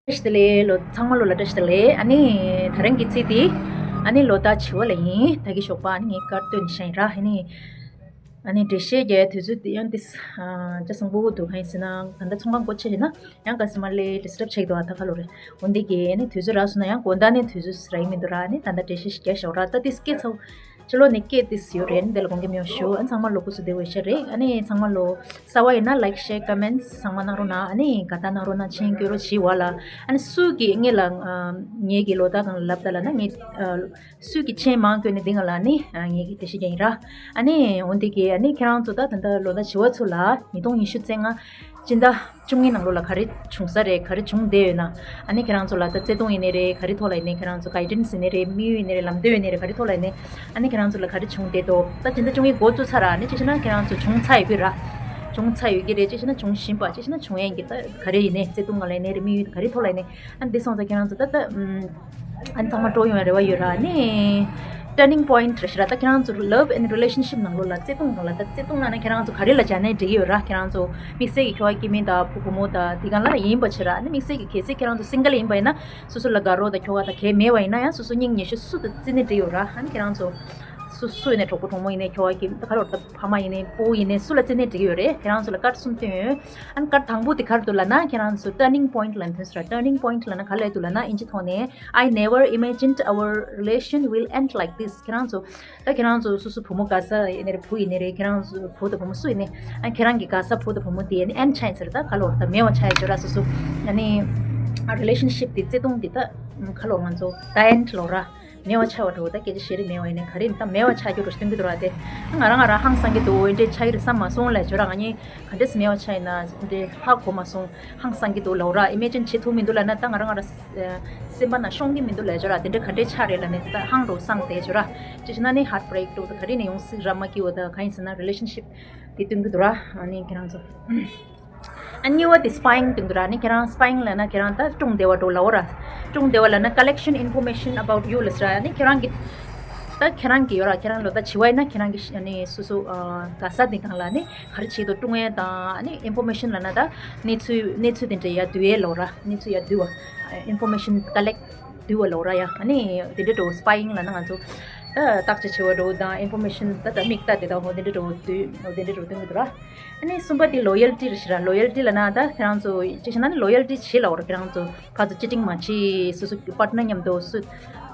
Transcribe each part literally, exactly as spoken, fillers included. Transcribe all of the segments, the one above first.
བཀྲ་ཤིས་བདེ་ལེགས་ལོ། ཚང་མ་ལོ་ལ་བཀྲ་ཤིས་བདེ་ལེགས། ཨ་ནི་དེ་རིང་གི་ཚིག་དེ་ཨ་ནི་ལོ་ཟླ་བྱི་བ་ལ་ཡིན། ད་གི་ཞོགས་པ་ཨ་ནི་ངས་ཀར་སྟོན་ནས་བཤད་ཡིན་ར། ཨ་ནི་ཨ་ནི་འགྲེལ་བཤད་རྒྱག་དུས་ཚོད་དེ་ཡང་ཏིས་ཅ་སང་པོ་འདུག་གང་ཡིན་ཟེར་ན་ད་ལྟ་ཚོང་ཁང་སྒོ་ཕྱེ་ཡིན་ན་ཡང་ག་སི་མ་ལེ་ཌི་སི་ཊབ་ཆགས་འདུག་ཨ་ད་ཁ་ལོ་རེད། འོན་ཏེ་གི་ཨ་ནི་དུས་ཚོད་རག་སོང་ན་ཡང་དགོང་དག་ནས་དུས་ཚོད་རག་ཡིན་མི་འདུག་ར། ཨ་ནི་ད་ལྟ་འགྲེལ་བཤད་ཞིག་རྒྱག་ཞོག་ར། ད་ཏིས་སྐད་ཚ་པོ། ཕྱི་ལོགས་ནས་སྐད་ཏིས་ཡོད་རེད། འདི་ལ་དགོངས་འགལ་མེད་པ་ཞུ། ཨ་ཚང་མ་ལོ་སྐུ་གཟུགས་བདེ་པོ་ཡོད་ཤག་རེད། ཨ་ནི་ཚང་མ་ལོ་གསར་པ་ཡིན་ན་ལའིཀ་ཤེར་ཀོ་མེན་ཊི་ཚང་མ་གནང་རོགས་གནང་། ཨ་ནི་དགའ་རྟགས་གནང་རོགས་གནང་། མཆན་སྐྱོན་རོགས་བྱེད་པ་ལ། ཨ་ནི་སུ་གིས་ངེད་ལ་ཨ་ངེད་ཀྱི་ལོ་ཟླ་གང་ལ་ལབ་ད་ལ་ན་ངེད་ཨ་སུ་གིས་མཆན་མང་སྐྱོན་ནས་འདི་གང་ལ་ནི་ཨ་ངེད་ཀྱི་དེ་ཤེས་ཀྱི་ཡིན་ར། ཨ་ནི་འོན་ཏེ་གི་ཨ་ནི་ཁྱེད་རང་ཚོ་ད་ད་ལྟ་ལོ་ཟླ་བྱི་བ་ཚོ་ལ་ཉིས་སྟོང་ཉི་ཤུ་རྩ་ལྔ་སྤྱི་ཟླ་བཅུ་གཉིས་ནང་ལོགས་ལ་ག་རེ་བྱུང་ས་རེད། ག་རེ་བྱུང་བསྡད་ཡོད་ན། ཨ་ནི་ཁྱེད་རང་ཚོ་ལ་ད་བརྩེ་དུང་ཡིན་ནའི་རེད། ག་རེ་ཐོག་ལ་ཡིན་ནའི་ཁྱེད་རང་ཚོ་གའི་ཌེན་སི་ཡིན་ནའི་རེད། དམིགས་ཡུལ་ཡིན་ནའི་རེད། ལམ་སྟོན་ཡིན་ནའི་རེད། ག་རེ་ཐོག་ལ་ཡིན་ནའི་ཨ་ནི་ཁྱེད་རང་ཚོ་ལ་ག་རེ་བྱུང་བསྡད་འདུག་ད་སྤྱི་ཟླ་བཅུ་གཉིས་འགོ་བཙུགས་ཚར་ར། ཨ་ནི་ཅི་ཞེ་ན་ཁྱེད་རང་ཚོ་བྱུང་ཚར་ཡོད་ཀྱི་ར། བྱུང་ཚར་ཡོད་ཀྱི་རེད། ཅི་ཞེ་ན་བྱུང་བཞིན་པ། ཅི་ཞེ་ན་བྱུང་ཡས་ཀྱི་ད་ག་རེ་ཡིན་ནའི་བརྩེ་དུང་ག་ལ་ཡིན་ནའི་རེད། དམིགས་ཡུལ་ག་རེ་ཐོག་ལ་ཡིན་ནའི་ཨ་ནི་འདི་སོང་ཙང་ཁྱེད་རང་ཚོ་ད་ད་ཨམ། ཨ་ནི་ཚང་མ་སྤྲོ་ཡོང་བའི་རེ་བ་ཡོད་ར། ཨ་ནི་ཊར་ནིང་པོ་ཡིན་ཊི་རེད་ཤག་ར། ད་ཁྱེད་རང་ཚོ་ལབ་ཨེན་ཌི་རི་ལེ་ཤན་ཤིབ་ནང་ལོགས་ལ་བརྩེ་དུང་ནང་ལ་ད་བརྩེ་དུང་ནང་ན་ཁྱེད་རང་ཚོ་ག་རེ་ལ་སྦྱར་ནའི་འགྲིག་གི་ཡོད་ར། ཁྱེད་རང་ཚོ་དམིགས་བསལ་གྱི་ཁྱོ་ག་སྐྱེ་དམན་དང་བུ་བུ་མོ་དང་དེ་གང་ལ་ཡིན་པ་བྱེད་ར། ཨ་ནི་དམིགས་བསལ་གྱི་གལ་སྲིད་ཁྱེད་རང་ཚོ་སིང་གལ་ཡིན་པ་ཡིན་ན་སོ་སོ་ལ་དགའ་རོགས་དང་ཁྱོ་ག་དང་གལ་མེད་པ་ཡིན་ན་ཡང་སོ་སོ་སྙིང་ཉེ་ཤོས་སུ་དང་བརྩི་ནའི་འགྲིག་ཡོད་ར། ཨ་ནི་ཁྱེད་རང་ཚོ་སུ་སུ་ཡིན་ནའི་གྲོགས་པོ་གྲོགས་མོ་ཡིན་ནའི་ཁྱོ་ག་གི་ད་ག་རེ་ད་ཕ་མ་ཡིན་ནའི་སྤོ་བོ་ཡིན་ནའི་སུ་ལ་བརྩི་ནའི་འགྲིག་ཡོད་རེད། ཁྱེད་རང་ཚོ་ལ་ཀར་གསུམ་སྟོན་ཡོད། ཨ་ནི་ཀར་དང་པོ་དེ་ག་རེ་འདུག་ལབ་ན་ཁྱེད་རང་ཚོ་ཊར་ནིང་པོ་ཡིན་ཊི་ལབ་ནས་ཐོན་སོང་ར། ཊར་ནིང་པོ་ཡིན་ཊི་ལབ་ན་ག་ལ་འདུག་ལབ་ན་ཨིན་ཇི་ཐོག་ནས། I never imagined our relation will end like this. ཁྱེད་རང་ཚོ་ད་ཁྱེད་རང་ཚོ་སོ་སོ་བུ་མོ་ག་ས་ཡིན་ནའི་རེད། བུ་ཡིན་ནའི་རེད། ཁྱེད་རང་ཚོ་བུ་དང་བུ་མོ་སུ་ཡིན་ནའི་ཨ་ཁྱེད་རང་གི་ག་ས་བུ་དང་བུ་མོ་དེ་ཨ་ནི་ཨེན་ཌི་ཆགས་ཡིན་ཟེར། ད་ག་ལོར་ད་མེད་པ་ཆགས་ཡོད་ར། སོ་སོ་ཨ་ནི་རི་ལེ་ཤན་ཤིབ་དེ་བརྩེ་དུང་དེ་ད་ག་ལོར་ང་ཚོ་ད་ཨེན་ཌི་ལོར་ར། མེད་པ་ཆགས་པ་འདྲ་བོ་ད་སྐད་ཆ་བཤད་རིན་མེད་པ་ཡིན་ནའི་ག་རེ་ཡིན་ད་མེད་པ་ཆགས་རྒྱུ་འདྲ་བོ་སྟོན་གྱི་འདུག་ར། དེ་ང་རང་ང་རང་ཧང་སང་གི་འདུག་འདི་འདྲ་ཆགས་ཀྱི་རེད་བསམ་མ་སོང་ལབ་བྱས་ར། ང་གཉིས་ག་འདྲས་སེ་མེད་པ་ཆགས་ཡིན་ན་འདི་འདྲ་ཧ་གོ་མ་སོང་། ཧང་སང་གི་འདུག་ལབ་ར། ཨི་མེ་ཇིན་བྱེད་ཐུབ་མི་འདུག་ལབ་ན་ད་ང་རང་ང་རང་སེམས་པ་ནང་ཤོང་གི་མི་འདུག་ལབ་བྱས་ར། དེ་འདྲ་ག་འདྲས་ཆགས་རེད་ལབ་ནས་ད་ཧང་འདྲ་བོ་སང་བསྡད་བྱས་ར། ཅི་ཞེ་ན་ནི་ཧར་ཊི་བྷི་རེག་འདྲ་བོ་ད་ག་རེ་ནས་ཡོང་སྲིད་ར་མ་སྐྱིད་པ། ད་གང་ཡིན་ཟེར་ན་རི་ལེ་ཤན་ཤིབ་དེ་སྟོན་གྱི་འདུག་ར། ཨ་ནི་ཁྱེད་རང་ཚོ། ཨ་གཉིས་པ་དེ་སི་པའི་ཡིང་སྟོན་གྱི་ར། ཨ་ནི་ཁྱེད་རང་སི་པའི་ཡིང་ལབ་ན་ཁྱེད་རང་ད་སྲུང་བདེ་བ་འདྲ་བོ་ལབ་ར། སྲུང་བདེ་བ་ལབ་ན་collection information about you ལབ་ཟེར་ར། ཨ་ནི་ཁྱེད་རང་གི་ད་ཁྱེད་རང་གི་ཡོད་ར། ཁྱེད་རང་ལོ་ད་བྱི་བ་ཡིན་ན་ཁྱེད་རང་གི་ཨ་ནི་སོ་སོ་ཨ་ག་ས་དེ་གང་ལ་ནི་ག་རེ་བྱེད་དུ་སྲུང་ཡས་དང་ཨ་ནི་ཨིན་ཕོར་མེ་ཤན་ལབ་ན་ད་གནས་ཚུལ་གནས་ཚུལ་དེ་འདྲ་ཡར་བསྡུ་ཡས་ལབ་ར། གནས་ཚུལ་ཡར་བསྡུ་བ། ཨིན་ཕོར་མེ་ཤན་ཀ་ལེག་བསྡུ་བ་ལབ་ར་ཡ། ཨ་ནི་དེ་འདྲ་འདྲ་བོ་སི་པའི་ཡིང་ལབ་ན་ང་ཚོ་ད་བརྟག་དཔྱད་བྱེད་པ་འདྲ་བོ་དང་ཨིན་ཕོར་མེ་ཤན་ད་ད་མིག་ལྟ་དེ་དང་འོ་དེ་འདྲ་འདྲ་བོ་བསྡུ་འོ་དེ་འདྲ་འདྲ་བོ་སྟོན་གྱི་འདུག་ར། ཨ་ནི་གསུམ་པ་དེ་ལོ་ཡལ་ཊི་རེད་ཤག་ར། ལོ་ཡལ་ཊི་ལབ་ན་ད་ཁྱེད་རང་ཚོ་ཅི་ཞེ་ན་ནི་ལོ་ཡལ་ཊི་བྱེད་ལབ་ར། ཁྱེད་རང་ཚོ་ཕར་ཚུར་ཅི་ཊིང་མ་བྱེད། སོ་སོ་གི་པར་ཊི་ནར་མཉམ་དུ་སུ་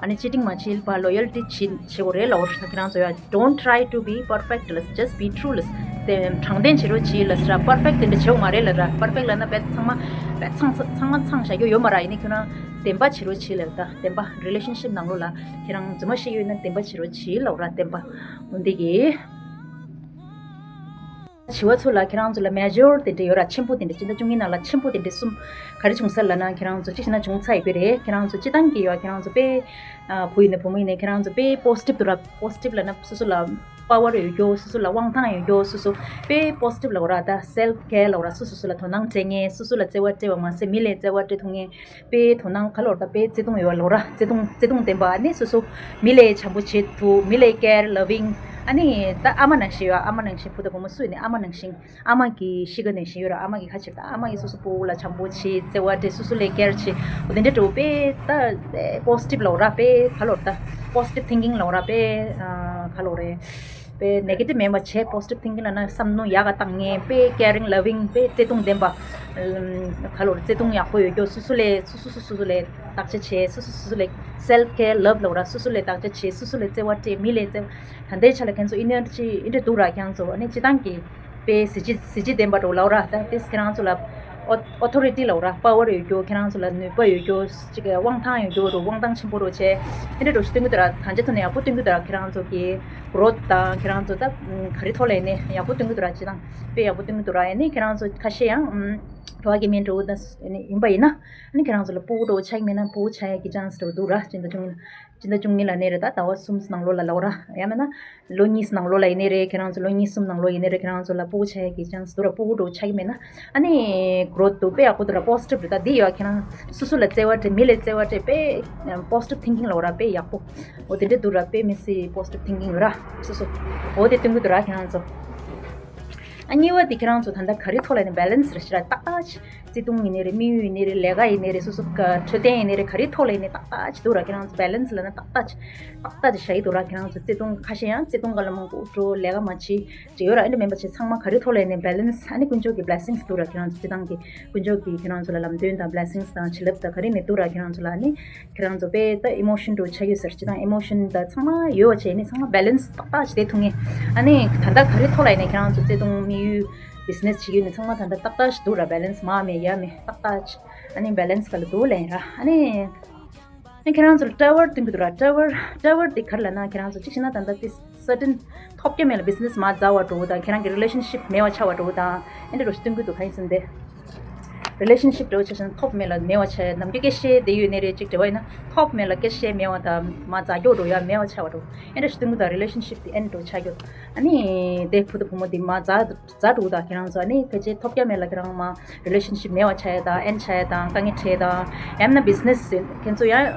ཨ་ནི་ཅི་ཊིང་མ་བྱེད་པ་ལོ་ཡལ་ཊི་བྱེད་བྱེད་དགོས་རེད་ལབ་ར། ཁྱེད་རང་ཚོ་ཡ། Don't try to be perfect ལབ། Just be true ལབ། དེ་དྲང་བདེན་བྱེད་རོགས་བྱེད་ལབ་ཟེར་ར། པར་ཕེག་ཊི་དེ་འདྲ་བྱེད་དགོས་མ་རེད་ལབ་ར། པར་ཕེག་ཊི་ལབ་ན་དཔེ་ཚང་མ་དཔེ་ཚང་ཚང་མ་ཚང་བཞག་རྒྱུ་ཡོད་མ་རེད། ཡིན་ནའི་ཁྱེད་རང་བདེན་པ་བྱེད་རོགས་བྱེད་ལབ། ད་བདེན་པ་རི་ལེ་ཤན་ཤིབ་ནང་ལོགས་ལ་ཁྱེད་རང་རྫུན་མ་བཤད་ཡོད་ན་བདེན་པ་བྱེད་རོགས་བྱེད་ལབ་ར། བདེན་པ་འོ་འདི་གི་བྱི་བ་ཚོ་ལ་ཁྱེད་རང་ཚོ་ལ་མེ་ཇར་དེ་འདྲ་ཡོད་ར། ཆེན་པོ་དེ་འདྲ། སྤྱི་ཟླ་བཅུ་གཉིས་ནང་ལ་ཆེན་པོ་དེ་འདྲ་གསུམ་ག་རེ་བྱུང་ས་ལབ་ན་ཁྱེད་རང་ཚོ་ཅི་ཞེ་ན་བྱུང་ཚར་ཡོད་པ་རེད། ཁྱེད་རང་ཚོ་སྤྱི་བཏང་གི་ཡོད། ཁྱེད་རང་ཚོ་དཔེ་ཨ་བུ་ཡིན་ནའི་བུ་མོ་ཡིན་ནའི་ཁྱེད་རང་ཚོ་དཔེ་པོ་སི་ཊིབ་འདུག་ར། པོ་སི་ཊིབ་ལབ་ན་སོ་སོ་ལ་པ་ཝར་ཡོད་རྒྱུ། སོ་སོ་ལ་དབང་ཐང་ཡོད་རྒྱུ། སོ་སོ་དཔེ་པོ་སི་ཊིབ་ལབ་ར། ད་སེལཕ་ཀེར་ལབ་ར། སོ་སོ་སོ་ལ་དོ་སྣང་སྤྲད་མཁན། སོ་སོ་ལ་བརྩེ་བ་སྤྲད་པ་མ་ཟད་མི་ལ་བརྩེ་བ་སྤྲད་ཐུབ་མཁན། དཔེ་དོ་སྣང་ག་ལོར་ད་དཔེ་བརྩེ་དུང་ཡོད་ལོ་ར། བརྩེ་དུང་བརྩེ་དུང་ལྡན་པ། ཨ་ནི་སོ་སོ་མི་ལས་བྱམས་པོ་བྱེད་ཐུབ། མི་ལས་ཀེར་ལ་བིང་། ཨ་ནི་ད་ཨ་མ་ནང་བཞིན་ཡོད། ཨ་མ་ནང་བཞིན་བུ་དང་བུ་མོ་སུ་ཡིན་ནའི་ཨ་མ་ནང་བཞིན། ཨ་མ་གི་གཤིས་ཀ་ནང་བཞིན་ཡོད་ར། ཨ་མ་གི་ཁ་ཕྱིར་ད་ཨ་མ་གི་སོ་སོ་སྤོ་བོ་ལ་བྱམས་པོ་བྱེད། བརྩེ་བ་སྤྲད། སོ་སོ་ལས་ཀེར་བྱེད། འོ་དེ་འདྲ་འདྲ་བོ་དཔེ་ད་པོ་སི་ཊིབ་ལོ་ར། དཔེ་ག་ལོར་ད་པོ་སི་ཊིབ་ཐིང་ཀིང་ལོ་ར། དཔེ་ག་ལོར་རེད། དཔེ་ནེ་གེ་ཊིབ་མེད་པ་བྱས། པོ་སི་ཊིབ་ཐིང་ཀིང་ལབ་ན་བསམ་མནོ་ཡག་ག་བཏང་མཁན། དཔེ་ཀེ་རིང་ལ་བིང་། དཔེ་བརྩེ་དུང་ལྡན་པ། ཨམ། ག་ལོར་བརྩེ་དུང་ཡག་པོ་ཡོད་རྒྱུ། སོ་སོ་ལས་སོ་སོ་སོ་སོ་ལས་བརྟག་དཔྱད་བྱེད། སོ་སོ་སོ་སོ་ལས་སེལཕ་ཀེར་ལབ་ལབ་ར། སོ་སོ་ལས་བརྟག་དཔྱད་བྱེད། སོ་སོ་ལས་བརྩེ་བ་སྤྲད། མི་ལས་བརྩེ་བ། ད་ལྟའི་ཆ་ལ་ཁྱེད་ཚོ་ཨི་ནར་ཇི་ཨི་འདྲ་འདུག་ར། ཁྱེད་ཚོ་ཨ་ནི་སྤྱི་བཏང་གི་དཔེ་གཟི་བརྗིད་གཟི་བརྗིད་ལྡན་པ་འདྲ་བོ་ལབ་ར། ད་དེས་ཁྱེད་རང་ཚོ་ལ་ཨོ་ཨོ་ཐོ་རི་ཊི་ལབ་ར། པ་ཝར་ཡོད་རྒྱུ། ཁྱེད་རང་ཚོ་ལ་ནུས་པ་ཡོད་རྒྱུ། ཅིག་དབང་ཐང་ཡོད་རྒྱུ་རུ། དབང་ཐང་ཆེན་པོ་རུ་བྱས། ཨེ་འདྲ་འདྲ་བོ་ཞིག་སྟོན་གྱི་འདུག་ར། ད་ཆ་ཐོག་ནས་ཡག་པོ་སྟོན་གྱི་འདུག་ར། ཁྱེད་རང་ཚོ་གི་གྷི་རོཐ་དང་ཁྱེད་རང་ཚོ་ད་ག་རེ་ཐོག་ལ་ཡིན་ནའི་ཡག་པོ་སྟོན་གྱི་འདུག་ར། སྤྱི་བཏང་དཔེ་ཡག་པོ་སྟོན་གྱི་འདུག་ར། ཨ་ནི་ཁྱེད་རང་ཚོ་ཁ་ཤས་ཡང་ཨམ་བོད་ཀྱི་མི་འདྲ་བོ་ད་ཡིན་པ་ཡིན་ན་ཨ་ནི་ཁྱེད་རང་ཚོ་ལ་སྤོ་བོ་འདྲ་བོ་ཆགས་ཀྱི་མེད་ན་སྤོ་བོ་ཆགས་ཡག་གི་ཅན་སི་འདྲ་བོ་འདུག་ར། སྤྱི་ཟླ་བཅུ་གཉིས་ལ། སྤྱི་ཟླ་བཅུ་གཉིས་ལ་ནི་རེད། ད་ཟླ་བ་གསུམ་ནང་ལོགས་ལ་ལབ་ར། ཡང་མིན་ན། ལོ་གཉིས་ནང་ལོགས་ལ་ཡིན་ནའི་རེད། ཁྱེད་རང་ཚོ་ལོ་གཉིས་གསུམ་ནང་ལོགས་ཡིན་ནའི་རེད། ཁྱེད་རང་ཚོ་ལ་སྤོ་བོ་ཆགས་ཡག་གི་ཅན་སི་འདུག་ར། སྤོ་བོ་འདྲ་བོ་ཆགས་ཀྱི་མེད་ན། ཨ་ནི་གྷི་རོཐ་འདུག་དཔེ་ཡག་པོ་འདུག་ར། པོ་སི་ཊིབ་རེད། ད་འདི་ཡོད། ཁྱེད་རང་སོ་སོ་ལ་བརྩེ་བ་སྤྲད། མི་ལ་བརྩེ་བ་སྤྲད། དཔེ་པོ་སི་ཊིབ་ཐིང་ཀིང་ལབ་ར། དཔེ་ཡག་པོ་འོ་དེ་འདྲ་འདུག་ར། དཔེ་མི་སྲིད་པོ་སི་ཊིབ་ཐིང་ཀིང་ཡོད་ར། སོ་སོ་འོ་དེ་སྟོན་གྱི་འདུག་ར། ཁྱེད་རང་ཚོ། ཨ་གཉིས་པ་དེ་ཁྱེད་རང་ཚོ་ད་ལྟ་ག་རེ་ཐོག་ལ་ཡིན་ན་བེ་ལན་སི་རེད་ཤི་ར་ཏག་ཏག་ཅིག་བརྩེ་དུང་ཡིན་ནི་རེད། དམིགས་ཡུལ་ཡིན་ནི་རེད། ལས་ཀ་ཡིན་ནི་རེད། སོ་སོ་ག་འཕྲོད་བསྟེན་ཡིན་ནི་རེད། ག་རེ་ཐོག་ལ་ཡིན་ནི་ཏག་ཏག་ཅིག་འདུག་ར། ཁྱེད་རང་ཚོ་བེ་ལན་སི་ལ་ན་ཏག་ཏག་ཅིག་ཏག་ཏག་ཅིག་བྱ་ཡི་འདུག་ར། ཁྱེད་རང་ཚོ་བརྩེ་དུང་ཁ་ཤས་ཡང་བརྩེ་དུང་ག་ལ་མང་པོ་འགྲོ་ལས་ཀ་མ་བྱེད་ཅིག་ཡོད་ར། ཨེ་འདྲ་མིན་པ་བྱེད་ཚང་མ་ག་རེ་ཐོག་ལ་ཡིན་ནི་བེ་ལན་སི། ཨ་ནི་དཀོན་མཆོག་གི་བེ་ལེ་སིང་སི་འདུག་ར། ཁྱེད་རང་ཚོ་སྤྱི་བཏང་གི་དཀོན་མཆོག་གི་ཁྱེད་རང་ཚོ་ལ་ལམ་སྟོན་དང་བེ་ལེ་སིང་སི་དང་བྱིན་རླབས་དང་ག་རེ་ནས་འདུག་ར། ཁྱེད་རང་ཚོ་ལ་ཨ་ནི་ཁྱེད་རང་ཚོ་དཔེ་ད་ཨི་མོ་ཤན་འགྲོ་ཆགས་ཡོད་ཟེར། སྤྱི་བཏང་ཨི་མོ་ཤན་ད་ཚང་མ་ཡོད་པ་བྱས་ནས་ཚང་མ་བེ་ལན་སི་ཏག་ཏག་ཅིག་བསྡད་ཐུབ་ངེས། ཨ་ནི་ད་ལྟ་ག་རེ་ཐོག་ལ་ཡིན་ནའི་ཁྱེད་རང་ཚོ་བརྩེ་དུང་དམིགས་ཡུལ་བི་ཛི་ནེ་སི་བྱེད་ཀྱི་ཡོད་ནི་ཚང་མ་ད་ལྟ་ཏག་ཏག་ཅིག་འདུག་ར། བེ་ལན་སི་མ་མེད་ཡ་མེད་ཏག་ཏག་ཅིག་ཨ་ནི་བེ་ལན་སི་ག་ལ་འདུག་ལན་ར། ཨ་ནི་ཨ་ནི་ཁྱེད་རང་ཚོ་ལ་ཊ་ཝར་སྟོན་གི་འདུག་ར། ཊ་ཝར་ཊ་ཝར་དེ་ག་རེ་ལབ་ན་ཁྱེད་རང་ཚོ་གཅིག་བྱས་ན་ད་ལྟ་དེ་སར་ཊན་ཐོབ་རྒྱ་མེད་ལ་བི་ཛི་ནེ་སི་མ་ཛ་བ་འགྲོ་བ་དང་ཁྱེད་རང་གི་རི་ལེ་ཤན་ཤིབ་མེད་པ་ཆགས་པ་འགྲོ་བ་དང་ཨེ་འདྲ་འགྲོ་ཞིག་སྟོན་གི་འདུག་ག་ཡིན་ཟེར་ན་དེ། རི་ལེ་ཤན་ཤིབ་འདྲ་བོ་ཆ་བཞག་ན་ཐོབ་མེད་ལ་མེད་པ་ཆགས། ནམ་རྒྱུན་སྐད་ཆ་བཤད་བསྡད་ཡོད་ནི་རེད། ཅིག་འབྲེལ་བ་ཡིན་ན་ཐོབ་མེད་ལ་སྐད་ཆ་བཤད་མེད་པ་དང་མ་ཛ་འགྱོ་འགྲོ་ཡ་མེད་པ་ཆགས་པ་འགྲོ། ཨེ་འདྲ་ཞིག་སྟོན་གི་འདུག་རི་ལེ་ཤན་ཤིབ་དེ་ཨེ་འདྲ་འགྲོ་ཆགས་འགྱོ། ཨ་ནི་དེ་བུ་དང་བུ་མོ་དེ་མ་ཛ་ཛ་འགྲོ་དང་ཁྱེད་རང་ཚོ་ཨ་ནི་ཕལ་ཆེར་ཐོབ་རྒྱ་མེད་ལ་ཁྱེད་རང་མ་རི་ལེ་ཤན་ཤིབ་མེད་པ་ཆགས་ཡ་དང་ཨེན་ཆགས་ཡ་དང་དཀའ་ངལ་འཕྲད་དང་ཡང་ན་བི་ཛི་ནེ་སི་ཁྱེད་ཚོ་ཡང་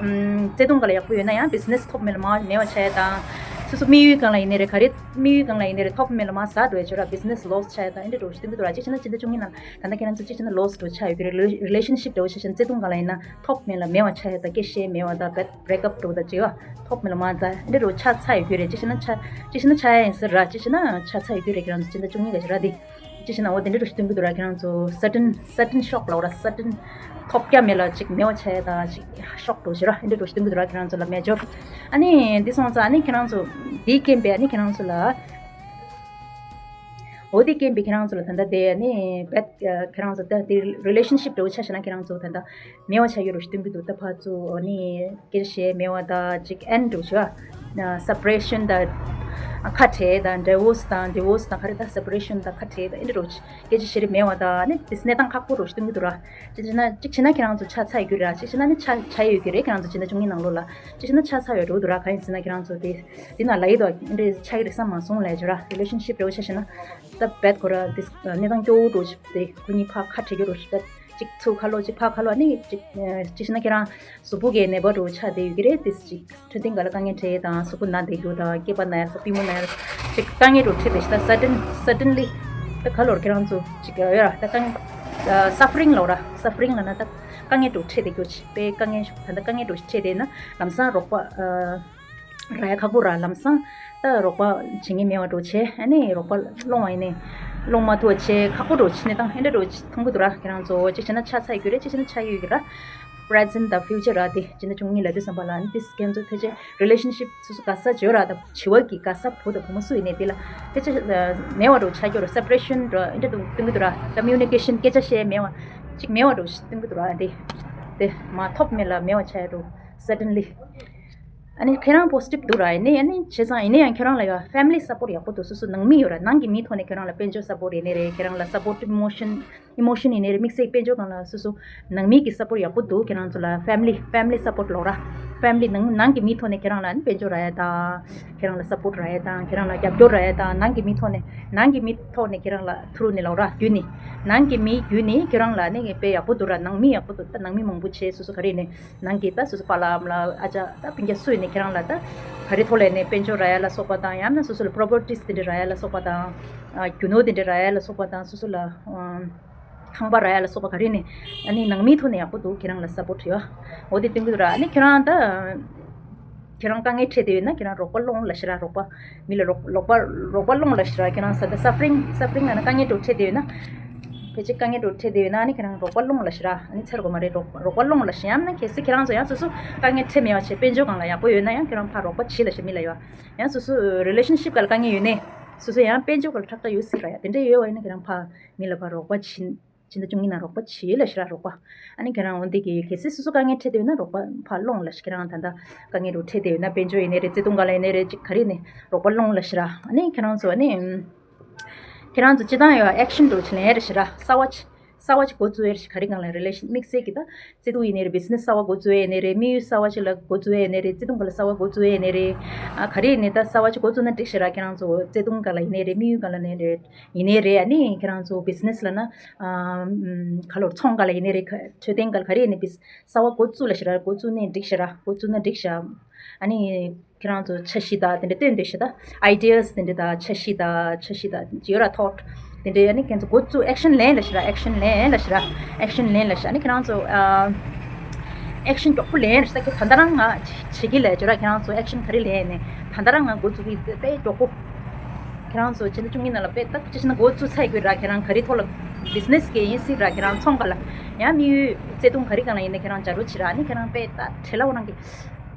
བརྩེ་དུང་ག་ལ་ཡག་པོ་ཡོད་ན་ཡང་བི་ཛི་ནེ་སི་ཐོབ་མེད་ལ་མ་མེད་པ་ཆགས་ཡ་དང་། སོ་སོ་དམིགས་ཡུལ་སྒང་ལ་ཡིན་ནི་རེད། ག་རེ་དམིགས་ཡུལ་སྒང་ལ་ཡིན་ནི་རེད། ཐོབ་མེད་ལ་མ་ཟ་འགྲོ་ཡ་ཆོ་ར་བི་ཛི་ནེ་སི་ལོ་སི་ཆགས་ཡ་དང་ཨེ་འདྲ་འགྲོ་ཞིག་སྟོན་གི་འདུག་ར། གཅིག་བྱས་ན་སྤྱི་ཟླ་བཅུ་གཉིས་ནང་ད་ལྟ་ཁྱེད་རང་ཚོ་གཅིག་བྱས་ན་ལོ་སི་འགྲོ་ཆགས་ཡོད་ཀྱི་རེད། རི་ལེ་ཤན་ཤིབ་འདྲ་བོ་ཆ་བཞག་ན་བརྩེ་དུང་སྒང་ལ་ཡིན་ན་ཐོབ་མེད་ལ་མེད་པ་ཆགས་ཡ་དང་སྐད་ཆ་བཤད་མེད་པ་དང་བེད་བྷེ་རེག་ཨབ་འགྲོ་དང་བྱེད་པ་ཐོབ་མེད་ལ་མ་ཟ་ཨེ་འདྲ་འགྲོ་ཆགས་ཚར་ཡོད་ཀྱི་རེད། གཅིག་བྱས་ན་ཆགས་གཅིག་བྱས་ན་ཆགས་ཡ་ཡིན་ཟེར་ར། གཅིག་བྱས་ན་ཆགས་ཚར་ཡོད་ཀྱི་རེད། ཁྱེད་རང་ཚོ་སྤྱི་ཟླ་བཅུ་གཉིས་ག་ཞིག་ར་དེ། ཅི་ཞིག་ན་འོ་དེ་འདྲ་འགྲོ་ཞིག་སྟོན་གི་འདུག་ར། ཁྱེད་རང་ཚོ་སར་ཊན་སར་ཊན་ཤོག་ལབ་ར། སར་ཊན་ཐོབ་རྒྱ་མེད་ལ་ཅིག་མེད་པ་ཆགས་ཡ་དང་ཅིག་ཤོག་འགྲོ་ཞིག་ར། ཨེ་འདྲ་འགྲོ་ཞིག་སྟོན་གི་འདུག་ར། ཁྱེད་རང་ཚོ་ལ་མེ་ཇོར། ཨ་ནི་འདི་སོང་ཙང་ཨ་ནི་ཁྱེད་རང་ཚོ་འདིའི་རྐྱེན་པས་ཨ་ནི་ཁྱེད་རང་ཚོ་ལ། འོ་དེ་རྐྱེན་པས་ཁྱེད་རང་ཚོ་ལ་ད་ལྟ་དེ་ཨ་ནི་བེད་ཁྱེད་རང་ཚོ་ད་དེ་རི་ལེ་ཤན་ཤིབ་འདྲ་བོ་ཆ་བཞག་ན་ཁྱེད་རང་ཚོ་ད་ལྟ་མེད་པ་ཆགས་ཡོད་རོ་ཞིག་སྟོན་གི་འདུག་ད་ཕར་ཚུར་ཨ་ནི་སྐད་ཆ་བཤད་མེད་པ་དང་ཅིག་ཨེན་འགྲོ་ཞིག་ཨ། སེ་པ་རེ་ཤན་དང་ཁ་བྲལ་དང་ཌི་བོ་སི་དང་ཌི་བོ་སི་དང་ག་རེ་ད་སེ་པ་རེ་ཤན་དང་ཁ་བྲལ་དང་ཨེ་འདྲ་རོ་ཞིག་སྐད་ཆ་བཤད་རེ་མེད་པ་དང་ཨ་ནི་དེ་གནས་སྟངས་ཁག་པོ་རོ་ཞིག་སྟོན་གི་འདུག་ར། ཅིག་བྱས་ན་ཅིག་བྱས་ན་ཁྱེད་རང་ཚོ་ཆགས་ཚར་ཡོད་ར། ཅིག་བྱས་ན་ནི་ཆགས་ཆགས་ཡོད་ཀྱི་རེད། ཁྱེད་རང་ཚོ་སྤྱི་ཟླ་བཅུ་གཉིས་ནང་ལོགས་ལ་ཅིག་བྱས་ན་ཆགས་ཚར་ཡོད་རོ་འདུག་ར། གང་ཡིན་ཟེར་ན་ཁྱེད་རང་ཚོ་དེ་དེ་ན་ལ་ཡི་དོ་འདྲ་ཆགས་ཀྱི་རེད་བསམ་མ་སོང་ལས་ཅོ་ར། རི་ལེ་ཤན་ཤིབ་འདྲ་བོ་ཆ་བཞག་ན་ད་བེད་ཁོ་ར་དེ་གནས་སྟངས་སྐྱོ་བོ་འགྲོ་ཞིག་དེ་ཁོ་གཉིས་ཕར་ཁ་བྲལ་རྒྱུ་རོ་ཞིག་བེད། གཅིག་ཚུར་ཁ་ལོ་གཅིག་ཕར་ཁ་ལོ་ཨ་ནི་གཅིག་ཨ་གཅིག་བྱས་ན་ཁྱེད་རང་གཟུགས་པོ་གི་ནད་པ་འདྲ་བོ་ཆགས་བསྡད་ཡོད་ཀྱི་རེད། དེ་གཅིག་འཕྲོད་བསྟེན་སྒང་ལ་དཀའ་ངལ་འཕྲད་དང་གཟུགས་པོ་ན་བསྡད་རྒྱུ་དང་སྐེད་པ་ན་ཡ་ལ་སོགས་པུས་མོ་ན་ཡ་ལ་གཅིག་དཀའ་ངལ་འདྲ་བོ་འཕྲད་བསྡད་ཤག་ད་སར་ཊན་སར་ཊན་ལི་ད་ག་ལོར་ཁྱེད་རང་ཚོ་གཅིག་ཡོད་ར། ད་དཀའ་ངལ་སབ་ཕ་རིང་ལབ་ར། སབ་ཕ་རིང་ལབ་ན་ད་དཀའ་ངལ་འདྲ་བོ་འཕྲད་བསྡད་རྒྱུ་ཅིག་དཔེ་དཀའ་ངལ་ད་ད་དཀའ་ངལ་འདྲ་བོ་ཞིག་འཕྲད་བསྡད་ན་ལམ་སང་རོགས་པ་རག་ཡ་ཁག་པོ་ར། ལམ་སང་ད་རོགས་པ་བྱེད་མཁན་མེད་པ་འདྲ་བོ་བྱས་ཨ་ནི་རོགས་པ་སློང་བ་ཡིན་ནའི་སློང་མ་ཐུབ་པ་བྱས་ཁག་པོ་འདྲ་བོ་བྱས་གནས་སྟངས་ཨེ་འདྲ་འདྲ་བོ་མཐོང་གི་འདུག་ར། ཁྱེད་རང་ཚོ་གཅིག་བྱས་ན་ཆགས་ཚར་ཡོད་ཀྱི་རེད། གཅིག་བྱས་ན་ཆགས་ཡོད་ཀྱི་ར། པི་རེ་ཛེན་ཊི་དང་ཕིའུ་ཅར་ར། དེ་སྤྱི་ཟླ་བཅུ་གཉིས་ལ་དུས་བསམ་པ་ལ་ཨ་ནི་དེ་ཁྱེད་ཚོ་ཕལ་ཆེར་རི་ལེ་ཤན་ཤིབ་སོ་སོ་ག་ས་བྱོས་ར། ད་བྱི་བ་གི་ག་ས་བུ་དང་བུ་མོ་སུ་ཡིན་ནའི་དེ་ལ་ཕལ་ཆེར་མེད་པ་འདྲ་བོ་ཆགས་ཀྱི་ར། སེ་པ་རེ་ཤན་འདྲ་བོ་ཨེ་འདྲ་འདྲ་བོ་སྟོན་གི་འདུག་ར། ཀོ་མིའུ་ནི་ཀེ་ཤན་སྐད་ཆ་བཤད་མེད་པ་ཅིག་མེད་པ་འདྲ་བོ་ཞིག་སྟོན་གི་འདུག་ར། དེ་དེ་མ་ཐོབ་མེད་ལ་མེད་པ་ཆགས་ཡ་འདྲ་བོ་སར་ཊན་ལི། ཨ་ནི་ཁྱེད་རང་པོ་སི་ཊིབ་འདུག་ར། ཡིན་ནའི་ཨ་ནི་བྱས་ཙང་ཡིན་ན་ཡང་ཁྱེད་རང་ལ་ཡ་ཕེ་མི་ལི་སབ་པོར་ཊི་ཡག་པོ་འདུག་སོ་སོ་ནང་མི་ཡོད་ར། ནང་གི་མིའི་ཐོག་ནས་ཁྱེད་རང་ལ་དཔལ་འབྱོར་སབ་པོར་ཊི་ཡིན་ནའི་རེད། ཁྱེད་རང་ལ་སབ་པོར་ཊིབ་ཨི་མོ་ཤན་ཨི་མོ་ཤན་ཡིན་ནའི་རེད། དམིགས་བསལ་དཔལ་འབྱོར་སྒང་ལ་སོ་སོ་ནང་མི་གི་སབ་པོར་ཊི་ཡག་པོ་འདུག་ཁྱེད་རང་ཚོ་ལ་ཕེ་མི་ལི་ཕེ་མི་ལི་སབ་པོར་ཊི་ལབ་ར། ཕེ་མི་ལི་ནང་ནང་གི་མིའི་ཐོག་ནས་ཁྱེད་རང་ལ་ཨ་ནི་དཔལ་འབྱོར་རག་ཡ་དང་ཁྱེད་རང་ལ་སབ་པོར་ཊི་རག་ཡ་དང་ཁྱེད་རང་ལ་རྒྱབ་སྐྱོར་རག་ཡ་དང་ནང་གི་མིའི་ཐོག་ནས་ནང་གི་མིའི་ཐོག་ནས་ཁྱེད་རང་ལ་ཐུ་རུ་ནས་ལབ་ར་བརྒྱུད་ནས་ནང་གི་མི་བརྒྱུད་ནས་ཁྱེད་རང་ལ་ཨ་ནི་དཔེ་ཡག་པོ་འདུག་ར། ནང་མི་ཡག་པོ་འདུག་ད་ནང་མི་མང་པོ་བྱས་སོ་སོ་ག་རེ་ནས། ནང་གི་ད་སོ་སོ་པཱ་ལགས་ཨ་མ་ལགས་ཨ་ཅག་ད་སྤུན་ཀྱག་སུ་ཡིན་ནའི་ཁྱེད་རང་ལ་ད་ག་རེ་ཐོག་ལ་ཡིན་ནའི་དཔལ་འབྱོར་རག་ཡ་ལ་སོགས་པ་དང་ཡང་ན་སོ་སོ་ལ་པོ་རོ་པར་ཊིས་དེ་འདྲ་རག་ཡ་ལ་སོགས་པ་དང་ཨ་རྒྱུ་ནོར་དེ་འདྲ་རག་ཡ་ལ་སོགས་པ་དང་སོ་སོ་ལ་ཨ་ཁང་པ་རག་ཡ་ལ་སོགས་པ་ག་རེ་ནས་ཨ་ནི་ནང་མིའི་ཐོག་ནས་ཡག་པོ་འདུག་ཁྱེད་རང་ལ་སབ་པོར་ཊི་ཡོད། འོ་དེ་སྟོན་གི་འདུག་ར། ཨ་ནི་ཁྱེད་རང་ད་ཁྱེད་རང་དཀའ་ངལ་འཕྲད་དེ་ཡོད་ན་ཁྱེད་རང་རོགས་པ་སློང་ལབ་ཤི་ར། རོགས་པ་མི་ལ་རོགས་རོགས་པ་རོགས་པ་སློང་ལབ་ཤི་ར། ཁྱེད་རང་ས་ད་སབ་ཕ་རིང་སབ་ཕ་རིང་ལ་ན་དཀའ་ངལ་འདྲ་བོ་འཕྲད་དེ་ཡོད་ན། ཕལ་ཆེར་དཀའ་ངལ་འདྲ་བོ་འཕྲད་དེ་ཡོད་ན་ཨ་ནི་ཁྱེད་རང་རོགས་པ་སློང་ལབ་ཤི་ར། ཨ་ནི་ཚེ་རོགས་མ་རེད། རོགས་རོགས་པ་སློང་ལབ་ཤི། ཡང་ན་གལ་སྲིད་ཁྱེད་རང་ཚོ་ཡང་སོ་སོ་དཀའ་ངལ་འཕྲད་མེད་པ་བྱས་དཔལ་འབྱོར་སྒང་ལ་ཡག་པོ་ཡོད་ན་ཡང་ཁྱེད་རང་ཕར་རོགས་པ་བྱེད་ལབ་ཤི་མི་ལ་ཡོད། ཡང་སོ་སོ་རི་ལེ་ཤན་ཤིབ་སྒང་ལ་དཀའ་ངལ་ཡོད་ནས་སོ་སོ་ཡང་དཔལ་འབྱོར་སྒང་ལ་ཁྲག་ཁྲག་ཡོད་སྲིད་ར། ཡ་དེ་འདྲ་ཡོད་པ་ཡིན་ན་ཁྱེད་རང་ཕར་མི་ལ་ཕར་རོགས་པ་བྱེད། སྤྱི་ཟླ་བཅུ་གཉིས་ནང་རོགས་པ་བྱེད་ལབ་ཤི་ར། རོགས་པ་ཨ་ནི་ཁྱེད་རང་འོ་འདི་གི་གལ་སྲིད་སོ་སོ་དཀའ་ངལ་འཕྲད་དེ་ཡོད་ན་རོགས་པ་ཕར་སློང་ལབ་ཤི། ཁྱེད་རང་ད་ལྟ་དཀའ་ངལ་འདྲ་བོ་འཕྲད་དེ་ཡོད་ན་དཔལ་འབྱོར་ཡིན་ནའི་རེད། བརྩེ་དུང་སྒང་ལ་ཡིན་ནའི་རེད། ཅིག་ག་རེ་ཡིན་ནའི་རོགས་པ་སློང་ལབ་ཤི་ར། ཨ་ནི་ཁྱེད་རང་ཚོ་ཨ་ནི་ཁྱེད་རང་ཚོ་སྤྱི་བཏང་ཡོད་ཨེག་ཤན་འདྲ་བོ་ཅིག་ལེན་ཡ་རེད་ཤི་ར། གསར་པ་ཅིག་གསར་པ་ཅིག་འགོ་བཙུགས་ཡ་རེད་ཤི། ག་རེ་སྒང་ལ་རི་ལེ་ཤན་དམིགས་བསལ་གྱི་ད་བརྩེ་དུང་ཡིན་ནའི་རེད། བི་ཛི་ནེ་སི་གསར་པ་འགོ་བཙུགས་ཡ་ཡིན་ནའི་རེད། དམིགས་ཡུལ་གསར་པ་ཅིག་ལ་འགོ་བཙུགས་ཡ་ཡིན་ནའི་རེད། བརྩེ་དུང་སྒང་ལ་གསར་པ་འགོ་བཙུགས་ཡ་ཡིན་ནའི་རེད། ཨ་ག་རེ་ཡིན་ནའི་ད་གསར་པ་ཅིག་འགོ་བཙུགས་ན་འགྲིག་ཤི་ར། ཁྱེད་རང་ཚོ་བརྩེ་དུང་སྒང་ལ་ཡིན་ནའི་རེད། དམིགས་ཡུལ་སྒང་ལ་ཡིན་ནའི་རེད། ཡིན་ནའི་རེད། ཨ་ནི་ཁྱེད་རང་ཚོ་བི་ཛི་ནེ་སི་ལབ་ན་ཨམ་ག་ལོར་ཚོང་སྒང་ལ་ཡིན་ནའི་རེད། ཁ་འཕྲོད་བསྟེན་སྒང་ལ་ག་རེ་ཡིན་ནའི་བི་གསར་པ་འགོ་བཙུགས་ལབ་ཤི་ར། འགོ་བཙུགས་ནའི་འགྲིག་ཤི་ར། འགོ་བཙུགས་ན་འགྲིག་ཤི། ཨ་ནི་ཁྱེད་རང་ཚོ་འཆར་གཞི་དང་དེ་འདྲ་བཏོན་བསྡད་ཤི། ད་ཨའི་ཌི་ཡ་སི་དེ་འདྲ་དང་འཆར་གཞི་དང་འཆར་གཞི་དང་ཡོད་ར། ཐོཊ་ དེ་འདྲའི་ཨ་ནི་ཁྱེད་ཚོ་འགོ་བཙུགས། ཨེག་ཤན་ལེན་ལབ་ཤི་ར། ཨེག་ཤན་ལེན་ལབ་ཤི་ར། ཨེག་ཤན་ལེན་ལབ་ཤི། ཨ་ནི་ཁྱེད་རང་ཚོ་ཨ་ཨེག་ཤན་མགྱོགས་པོ་ལེན་ལབ་ཤི། ད་ཁྱེད་ད་ལྟ་རང་ང་བྱེད་ཀྱི་ལབ་ཅོ་ར། ཁྱེད་རང་ཚོ་ཨེག་ཤན་ག་རེ་ལེན་ནས་ད་ལྟ་རང་ང་འགོ་བཙུགས་ཀྱི་དཔེ་མགྱོགས་པོ། ཁྱེད་རང་ཚོ་ཕྱི་ཟླ་བཅུ་གཉིས་ནང་ལ་དཔེ་ད་ཅི་ཞིག་ན་འགོ་བཙུགས་ཚར་ཡོད་ར། ཁྱེད་རང་ག་རེ་ཐོག་ལ་བི་ཛི་ནེ་སི་གི་ཡིན་སྲིད་ར། ཁྱེད་རང་ཚོང་ཁ་ལ་ཡང་དམིགས་ཡུལ་བརྩེ་དུང་ག་རེ་སྒང་ལ་ཡིན་ནའི་ཁྱེད་རང་བྱ་རོགས་བྱེད་ར། ཨ་ནི་ཁྱེད་རང་དཔེ་ད་བྲེལ་ལ་འོ་རང་གི་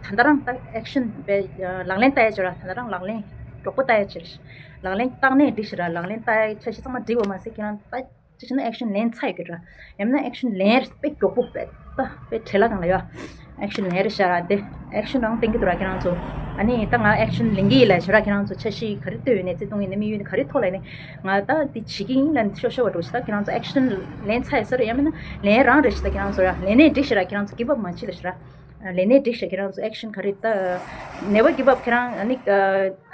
ད་ལྟ་རང་ད་ཨེག་ཤན་དཔེ་ལག་ལེན་བསྟར་ཡ་བྱེད་ར། ད་ལྟ་རང་ལག་ལེན་མགྱོགས་པོ་བསྟར་ཡ་བྱེད་ར། ལག་ལེན་བསྟར་ནས་འགྲིག་ཤི་ར། ལག་ལེན་བསྟར་ཡ་འཆར་གཞི་ཚང་མ་འགྲིག་པ་མ་ཟད་ཁྱེད་རང་ད་ཅི་ཞིག་ན་ཨེག་ཤན་ལེན་ཚར་ཡོད་ཀྱི་ར། ཡང་ན་ཨེག་ཤན་ལེན་དཔེ་མགྱོགས་པོ་དཔེ་ད་དཔེ་བྲེལ་ལ་སྒང་ལ་ཡོད། ཨེག་ཤན་ལེན་རེད་ཤག་ར། དེ་ཨེག་ཤན་རང་བསྟན་གྱི་འདུག་ར། ཁྱེད་རང་ཚོ་ཨ་ནི་ད་ང་ཨེག་ཤན་ལེན་གྱི་ཡིན་ལབ་ཤི་ར། ཁྱེད་རང་ཚོ་འཆར་གཞི་ག་རེ་བཏོན་ཡོད་ནས་བརྩེ་དུང་ཡིན་ནས་དམིགས་ཡུལ་ནི་ག་རེ་ཐོག་ལ་ཡིན་ནས་ང་ད་འདི་བྱེད་ཀྱི་ཡིན་ལབ་ཤོར་ཤོར་བ་འགྲོ་ཤི། ད་ཁྱེད་རང་ཚོ་ཨེག་ཤན་ལེན་ཚར་ཡོད་ས་རེད། ཡང་མིན་ན་ལེན་རང་རེད་ཤི། ད་ཁྱེད་རང་ཚོ་ར་ལེན་ནས་འགྲིག་ཤི་ར། ཁྱེད་རང་ཚོ་གིབ་ཨབ་མ་བྱེད་ལབ་ཤི་ར། ལེན་ནས་འགྲིག་ཤི། ཁྱེད་རང་ཚོ་ཨེག་ཤན་ག་རེ་ད་ནེ་བར་གིབ་ཨབ། ཁྱེད་རང་ཨ་ནི་ག་